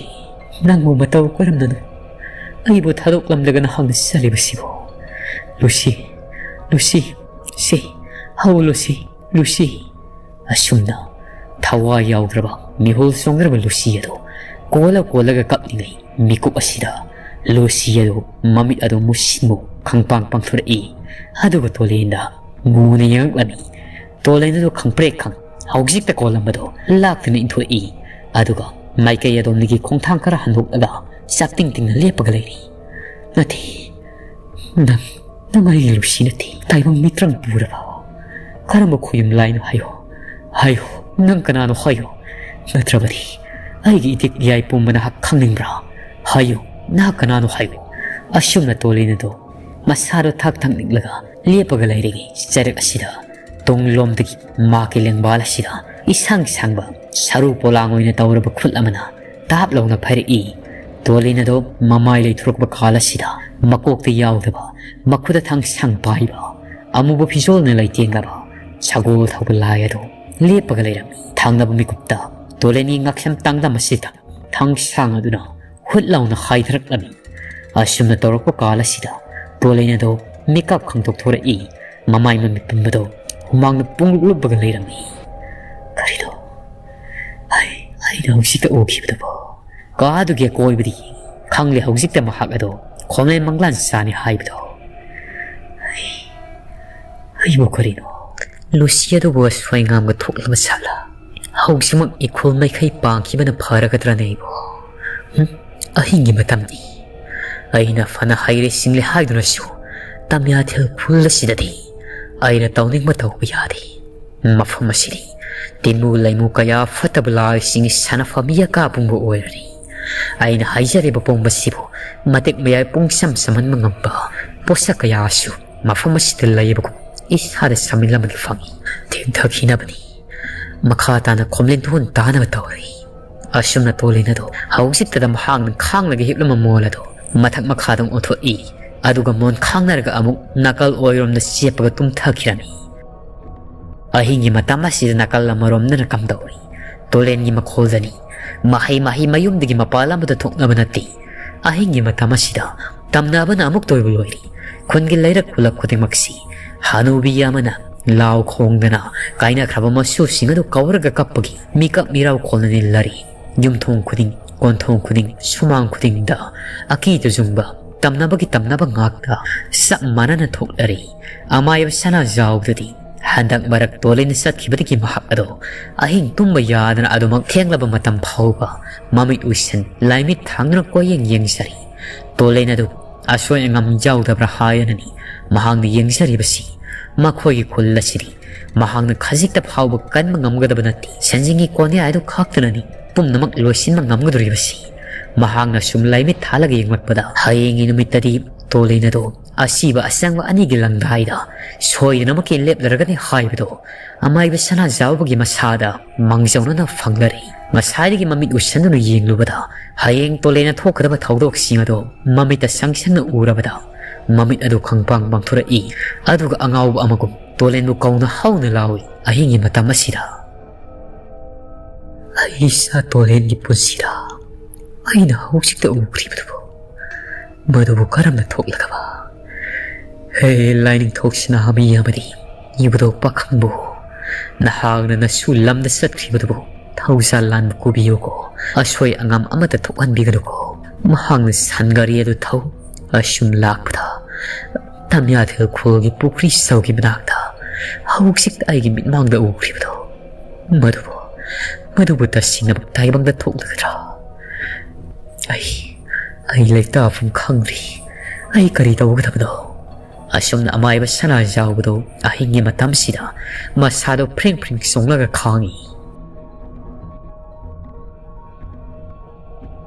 ꯅꯪꯕꯨ ꯃꯇꯧ ꯀꯔꯝꯅꯅꯣ ꯑꯩꯕꯨ ꯊꯥꯗꯣꯛꯂꯝꯂꯒ ꯅꯍꯥꯛꯅ ꯆꯠꯂꯤꯕꯁꯤꯕꯨ? ꯂꯨꯁꯤ, ꯂꯨꯁꯤ, ꯁꯤ, ꯍꯧ ꯂꯨꯁꯤ, ꯂꯨꯁꯤ"꯫ ꯑꯁꯨꯝꯅ ꯊꯋꯥꯏ ꯌꯥꯎꯗ꯭ꯔꯕ, ꯃꯤꯍꯨꯜ ꯆꯣꯡꯗ꯭ꯔꯕ ꯂꯨꯁꯤ ꯑꯗꯨ ꯀꯣꯜꯂ ꯀꯣꯜꯂꯒ ꯀꯞꯂꯤꯉꯩ ꯃꯤꯀꯨꯞ ꯑꯁꯤꯗ ꯂꯨꯁꯤ ꯑꯗꯨ ꯃꯃꯤꯠ ꯑꯗꯨ ꯃꯨꯁꯤꯟꯃꯨ ꯈꯪꯄꯥꯡ ꯄꯥꯡꯊꯣꯔꯛꯏ꯫ ꯑꯗꯨꯒ ꯇꯣꯂꯦꯟꯗ ꯃꯨꯅ ꯌꯦꯡꯉꯛꯂꯝꯃꯤ꯫ ꯇꯣꯂꯦꯟ ꯑꯗꯨ ꯈꯪꯄ꯭ꯔꯦꯛ ꯈꯪ ꯍꯧꯖꯤꯛꯇ ꯀꯣꯜꯂꯝꯕꯗꯨ ꯂꯥꯛꯇꯨꯅ ꯏꯟꯊꯣꯛꯏ꯫ ꯑꯗꯨꯒ ꯃꯥꯏꯀꯩ ꯑꯗꯣꯝꯗꯒꯤ ꯈꯣꯡꯊꯥꯡ ꯈꯔ ꯍꯟꯗꯣꯛꯂꯒ ꯆꯥꯛꯇꯤꯡ ꯇꯤꯡꯅ ꯂꯦꯞꯄꯒ ꯂꯩꯔꯤ꯫ "ꯅꯠꯇꯦ, ꯅꯪ, ꯅꯪ ꯑꯩꯒꯤ ꯂꯨꯁꯤ ꯅꯠꯇꯦ꯫ ꯇꯥꯏꯕꯪ ꯃꯤꯇ꯭ꯔꯪ ꯄꯨꯔꯕ ꯀꯔꯝꯕ ꯈꯨꯌꯨꯝ ꯂꯥꯏꯅꯣ? ꯍꯥꯏꯌꯣ, ꯍꯥꯏꯌꯣ, ꯅꯪ ꯀꯅꯥꯅꯣ? ꯍꯥꯏꯌꯣ꯫ ꯅꯠꯇ꯭ꯔꯕꯗꯤ ꯑꯩꯒꯤ ꯏꯇꯤꯛ ꯏꯌꯥꯏ ꯄꯨꯝꯕ ꯅꯍꯥꯛ ꯈꯪꯅꯤꯡꯕ꯭ꯔꯥ? ꯍꯥꯏꯌꯨ, ꯅꯍꯥꯛ ꯀꯅꯥꯅꯣ? ꯍꯥꯏꯌꯨ"꯫ ꯑꯁꯨꯝꯅ ꯇꯣꯂꯦꯟ ꯑꯗꯨ ꯃꯁꯥꯗꯣ ꯊꯥꯛ ꯊꯥꯛ ꯅꯤꯛꯂꯒ ꯂꯦꯞꯄꯒ ꯂꯩꯔꯤꯉꯩ ꯆꯔꯛ ꯑꯁꯤꯗ ꯇꯨꯡꯂꯣꯝꯗꯒꯤ ꯃꯍꯥꯛꯀꯤ ꯂꯦꯡꯕꯥꯜ ꯑꯁꯤꯗ ꯏꯁꯥꯡ ꯁꯥꯡꯕ ꯁꯔꯨ ꯄꯣꯂꯥꯡ ꯑꯣꯏꯅ ꯇꯧꯔꯕ ꯈꯨꯠ ꯑꯃꯅ ꯇꯥꯞ ꯂꯥꯎꯅ ꯐꯥꯏꯔꯛꯏ꯫ ꯇꯣꯂꯤꯟ ꯑꯗꯣ ꯃꯃꯥꯏ ꯂꯩꯊꯣꯔꯛꯄ ꯀꯥꯜ ꯑꯁꯤꯗ ꯃꯀꯣꯛꯇ ꯌꯥꯎꯗꯕ, ꯃꯈꯨꯠꯇ ꯊꯥꯡꯁꯥꯡ ꯄꯥꯏꯕ, ꯑꯃꯨꯕ ꯐꯤꯖꯣꯜꯅ ꯂꯩꯇꯦꯡꯂꯕ, ꯁꯒꯣꯜ ꯊꯧꯕ ꯂꯥꯏ ꯑꯗꯨ ꯂꯦꯞꯄꯒ ꯂꯩꯔꯝꯃꯤ꯫ ꯊꯪꯅꯕ ꯃꯤꯀꯨꯞꯇ ꯇꯣꯂꯦꯟꯒꯤ ꯉꯛꯁꯝ ꯇꯥꯡꯗꯝ ꯑꯁꯤꯗ ꯊꯥꯡ ꯁꯥꯡ ꯑꯗꯨꯅ ꯍꯨꯠ ꯂꯥꯎꯅ ꯍꯥꯏꯊꯔꯛꯂꯝꯃꯤ꯫ ꯑꯁꯨꯝꯅ ꯇꯧꯔꯛꯄ ꯀꯥꯜ ꯑꯁꯤꯗ ꯇꯣꯂꯦꯟ ꯑꯗꯨ ꯃꯤꯀꯞ ꯈꯪꯗꯣꯛꯊꯣꯔꯛꯏ꯫ ꯃꯃꯥꯏ ꯃꯃꯤꯠ ꯄꯨꯝꯕꯗꯨ ꯍꯨꯃꯥꯡꯅ ꯄꯨꯡꯂꯨꯞ ꯂꯨꯞꯄꯒ ꯂꯩꯔꯝꯃꯤ꯫ "ꯀꯔꯤꯅꯣ? ꯑꯩ, ꯑꯩꯅ ꯍꯧꯖꯤꯛꯇ ꯎꯈꯤꯕꯗꯨꯕꯨ?" ꯀꯥ ꯑꯗꯨꯒꯤ ꯑꯀꯣꯏꯕꯗ ꯌꯦꯡꯉꯤ꯫ ꯈꯪꯂꯦ ꯍꯧꯖꯤꯛꯇ ꯃꯍꯥꯛ ꯑꯗꯣ ꯈꯣꯝꯂꯦꯟ ꯃꯪꯂꯥꯟ ꯆꯥꯅꯤ ꯍꯥꯏꯕꯗꯣ꯫ ꯑꯩ, ꯑꯩꯕꯨ ꯀꯔꯤꯅꯣ? ꯂꯨꯁꯤ ꯑꯗꯨꯕꯨ ꯑꯁꯣꯏ ꯑꯉꯥꯝꯒ ꯊꯣꯛꯂꯕ ꯁꯥꯠꯂ? ꯍꯧꯖꯤꯛꯃꯛ ꯏꯈꯨꯜ ꯃꯥꯏꯀꯩ ꯄꯥꯡꯈꯤꯕꯅ ꯐꯔꯒꯗ꯭ꯔꯅꯦ ꯑꯩꯕꯨ? ꯍꯨꯝ? ꯑꯍꯤꯡꯒꯤ ꯃꯇꯝꯅꯤ꯫ ꯑꯩꯅ ꯐꯅ ꯍꯩꯔꯦ ꯁꯤꯡꯂꯦ ꯍꯥꯏꯗꯨꯅꯁꯨ ꯇꯝꯌꯥꯊꯦꯜ ꯈꯨꯜ ꯑꯁꯤꯗꯗꯤ ꯑꯩꯅ ꯇꯧꯅꯤꯡꯕ ꯇꯧꯕ ꯌꯥꯗꯦ꯫ ꯃꯐꯝ ꯑꯁꯤꯗꯤ ꯇꯤꯟꯃꯨ ꯂꯩꯃꯨ ꯀꯌꯥ ꯐꯠꯇꯕ ꯂꯥꯏꯁꯤꯡꯒꯤ ꯁꯥꯟꯅꯐꯝ ꯌꯥꯀꯥ ꯄꯨꯝꯕ ꯑꯣꯏꯔꯅꯤ꯫ ꯑꯩꯅ ꯍꯥꯏꯖꯔꯤꯕ ꯄꯨꯝꯕꯁꯤꯕꯨ ꯃꯇꯤꯛ ꯃꯌꯥꯏ ꯄꯨꯡꯁꯝ ꯁꯝꯍꯟꯕ ꯉꯝꯕ ꯄꯣꯠꯁꯛ ꯀꯌꯥꯁꯨ ꯃꯐꯝ ꯑꯁꯤꯗ ꯂꯩꯕꯒꯨꯝ ꯏꯁꯥꯗ ꯁꯃꯤꯜ ꯑꯃꯗꯤ ꯐꯪꯏ꯫ ꯊꯦꯡꯊꯈꯤꯅꯕꯅꯤ꯫ ꯃꯈꯥ ꯇꯥꯅ ꯈꯣꯝꯂꯦꯟ ꯊꯣꯟ ꯇꯥꯅꯕ ꯇꯧꯔꯤ꯫ ꯑꯁꯨꯝꯅ ꯇꯣꯂꯦꯟ ꯑꯗꯣ ꯍꯧꯖꯤꯛꯇꯗ ꯃꯍꯥꯛꯅ ꯈꯥꯡꯂꯒ ꯍꯤꯞꯂꯝꯕ ꯃꯣꯜ ꯑꯗꯣ ꯃꯊꯛ ꯃꯈꯥꯗ ꯑꯣꯟꯊꯣꯛꯏ꯫ ꯑꯗꯨꯒ ꯃꯣꯟ ꯈꯥꯡꯅꯔꯒ ꯑꯃꯨꯛ ꯅꯥꯀꯜ ꯑꯣꯏꯔꯣꯝꯗ ꯆꯦꯞꯄꯒ ꯇꯨꯝꯊꯈꯤꯔꯝꯃꯤ꯫ ꯑꯍꯤꯡꯒꯤ ꯃꯇꯝ ꯑꯁꯤꯗ ꯅꯥꯀꯜ ꯑꯃꯔꯣꯝꯗꯅ ꯀꯝꯗꯧꯔꯤ? ꯇꯣꯂꯦꯟꯒꯤ ꯃꯈꯣꯜꯗꯅꯤ꯫ ꯃꯍꯩ ꯃꯍꯩ ꯃꯌꯨꯝꯗꯒꯤ ꯃꯄꯥꯜ ꯑꯃꯗ ꯊꯣꯛꯅꯕ ꯅꯠꯇꯦ꯫ ꯑꯍꯤꯡꯒꯤ ꯃꯇꯝ ꯑꯁꯤꯗ ꯇꯝꯅꯕꯅ ꯑꯃꯨꯛꯇ ꯑꯣꯏꯕ ꯂꯣꯏꯔꯤ꯫ ꯈꯨꯟꯒꯤ ꯂꯩꯔꯛ ꯈꯨꯂꯛ ꯈꯨꯗꯤꯡꯃꯛꯁꯤ ꯍꯅꯨꯕꯤ ꯑꯃꯅ ꯂꯥꯎ ꯈꯣꯡꯗꯅ ꯀꯥꯏꯅꯈ꯭ꯔꯕ ꯃꯁꯨꯁꯤꯡ ꯑꯗꯨ ꯀꯧꯔꯒ ꯀꯞꯄꯒꯤ ꯃꯤꯀꯞ ꯃꯤꯔꯥꯎ ꯈꯣꯜꯅ ꯅꯤꯜꯂꯔꯤ꯫ ꯌꯨꯝꯊꯣꯡ ꯈꯨꯗꯤꯡ, ꯀꯣꯟꯊꯣꯡ ꯈꯨꯗꯤꯡ, ꯁꯨꯃꯥꯡ ꯈꯨꯗꯤꯡꯗ ꯑꯀꯤ ꯇꯨꯖꯨꯡꯕ, ꯇꯝꯅꯕꯒꯤ ꯇꯝꯅꯕ ꯉꯥꯛꯇ ꯆꯞ ꯃꯥꯟꯅꯅ ꯊꯣꯛꯂꯔꯤ꯫ ꯑꯃꯥꯏꯕ ꯁꯅꯥꯖꯥꯎꯗꯗꯤ ꯍꯟꯗꯛ ꯃꯔꯛ ꯇꯣꯂꯦꯟ ꯆꯠꯈꯤꯕꯗꯒꯤ ꯃꯍꯥꯛ ꯑꯗꯣ ꯑꯍꯤꯡ ꯇꯨꯝꯕ ꯌꯥꯗꯅ ꯑꯗꯨꯃꯛ ꯊꯦꯡꯂꯕ ꯃꯇꯝ ꯐꯥꯎꯕ ꯃꯃꯤꯠ ꯎꯏꯁꯟ ꯂꯥꯏꯃꯤꯠ ꯊꯥꯡꯗꯨꯅ ꯀꯣꯏꯌꯦꯡ ꯌꯦꯡꯖꯔꯤ꯫ ꯇꯣꯂꯦꯟ ꯑꯗꯨ ꯑꯁꯣꯏ ꯑꯉꯥꯝ ꯌꯥꯎꯗꯕ꯭ꯔꯥ ꯍꯥꯏꯗꯅꯅꯤ ꯃꯍꯥꯛꯅ ꯌꯦꯡꯖꯔꯤꯕꯁꯤ꯫ ꯃꯈꯣꯏꯒꯤ ꯈꯨꯜ ꯑꯁꯤꯗꯤ ꯃꯍꯥꯛꯅ ꯈꯖꯤꯛꯇ ꯐꯥꯎꯕ ꯀꯟꯕ ꯉꯝꯒꯗꯕ ꯅꯠꯇꯦ꯫ ꯁꯦꯟꯖꯤꯡꯒꯤ ꯀꯣꯟꯌꯥꯏ ꯑꯗꯨ ꯈꯥꯛꯇꯅꯅꯤ ꯄꯨꯝꯅꯃꯛ ꯂꯣꯏꯁꯤꯟꯕ ꯉꯝꯒꯗꯧꯔꯤꯕꯁꯤ꯫ ꯃꯍꯥꯛꯅ ꯁꯨꯝ ꯂꯥꯏꯃꯤꯠ ꯊꯥꯜꯂꯒ ꯌꯦꯡꯂꯛꯄꯗ ꯍꯌꯦꯡꯒꯤ ꯅꯨꯃꯤꯠꯇꯗꯤ ꯇꯣꯂꯦꯟ ꯑꯗꯨ ꯑꯁꯤꯕ ꯑꯁꯪꯕ ꯑꯅꯤꯒꯤ ꯂꯪꯗꯥꯏꯗ ꯁꯣꯏꯗꯅꯃꯛꯀꯤ ꯂꯦꯞꯂꯔꯒꯅꯤ ꯍꯥꯏꯕꯗꯣ ꯑꯃꯥꯏꯕ ꯁꯅꯥꯖꯥꯎꯕꯒꯤ ꯃꯁꯥꯗ ꯃꯥꯡꯖꯧꯅꯅ ꯐꯪꯂꯔꯦ꯫ ꯉꯁꯥꯏꯗꯒꯤ ꯃꯃꯤꯠ ꯎꯁꯟꯗꯨꯅ ꯌꯦꯡꯂꯨꯕꯗ, ꯍꯌꯦꯡ ꯇꯣꯂꯦꯟꯅ ꯊꯣꯛꯀꯗꯕ ꯊꯧꯗꯣꯛꯁꯤꯡ ꯑꯗꯣ ꯃꯃꯤꯠꯇ ꯁꯪ ꯁꯪꯅ ꯎꯔꯕꯗ, ꯃꯃꯤꯠ ꯑꯗꯨ ꯈꯪꯄꯥꯡ ꯄꯥꯡꯊꯣꯔꯛꯏ꯫ ꯑꯗꯨꯒ ꯑꯉꯥꯎꯕ ꯑꯃꯒꯨꯝ ꯇꯣꯂꯦꯟꯕꯨ ꯀꯧꯅ ꯍꯧꯅ ꯂꯥꯎꯏ꯫ ꯑꯍꯤꯡꯒꯤ ꯃꯇꯝ ꯑꯁꯤꯗ ꯑꯩ ꯏꯆꯥ ꯇꯣꯂꯦꯟꯒꯤ ꯄꯨꯟꯁꯤꯗ ꯑꯩꯅ ꯍꯧꯖꯤꯛꯇ ꯎꯈ꯭ꯔꯤꯕꯗꯨꯕꯨ, ꯃꯗꯨꯕꯨ ꯀꯔꯝꯅ ꯊꯣꯛꯂꯒꯕ? ꯍꯦ ꯂꯥꯏꯅꯤꯡꯊꯧ ꯁꯅꯥꯃꯍꯤ ꯑꯃꯗꯤ ꯏꯕꯨꯙꯧ ꯄꯥꯈꯪꯕꯨ, ꯅꯍꯥꯛꯅ ꯅꯁꯨ ꯂꯝꯗ ꯆꯠꯈ꯭ꯔꯤꯕꯗꯨꯕꯨ ꯊꯧꯖꯥꯜ ꯂꯥꯟꯕ ꯄꯨꯕꯤꯌꯨꯀꯣ꯫ ꯑꯁꯣꯏ ꯑꯉꯥꯝ ꯑꯃꯠꯇ ꯊꯣꯛꯍꯟꯕꯤꯒꯅꯨꯀꯣ꯫ ꯃꯍꯥꯛꯅ ꯁꯟ ꯒꯥꯔꯤ ꯑꯗꯨ ꯊꯧ ꯑꯁꯨꯝ ꯂꯥꯛꯄꯗ, ꯇꯝꯌꯥꯊꯦꯜ ꯈꯨꯜꯒꯤ ꯄꯨꯈ꯭ꯔꯤ ꯆꯧꯒꯤ ꯃꯅꯥꯛꯇ ꯍꯧꯖꯤꯛꯇ ꯑꯩꯒꯤ ꯃꯤꯠꯃꯥꯡꯗ ꯎꯈ꯭ꯔꯤꯕꯗꯣ, ꯃꯗꯨꯕꯨ, ꯃꯗꯨꯕꯨ ꯇꯁꯦꯡꯅꯃꯛ ꯇꯥꯏꯕꯪꯗ ꯊꯣꯛꯂꯒꯗ꯭ꯔꯥ? ꯑꯩ, ꯑꯩ ꯂꯩꯇꯥꯐꯝ ꯈꯪꯗ꯭ꯔꯤ꯫ ꯑꯩ ꯀꯔꯤ ꯇꯧꯒꯗꯕꯅꯣ? ꯑꯁꯨꯝꯅ ꯑꯃꯥꯏꯕ ꯁꯅꯥꯖꯥꯎꯕꯗꯣ ꯑꯍꯤꯡꯒꯤ ꯃꯇꯝꯁꯤꯗ ꯃꯁꯥꯗꯣ ꯐ꯭ꯔꯤꯡ ꯐ꯭ꯔꯤꯡ ꯆꯣꯡꯂꯒ ꯈꯥꯡꯏ꯫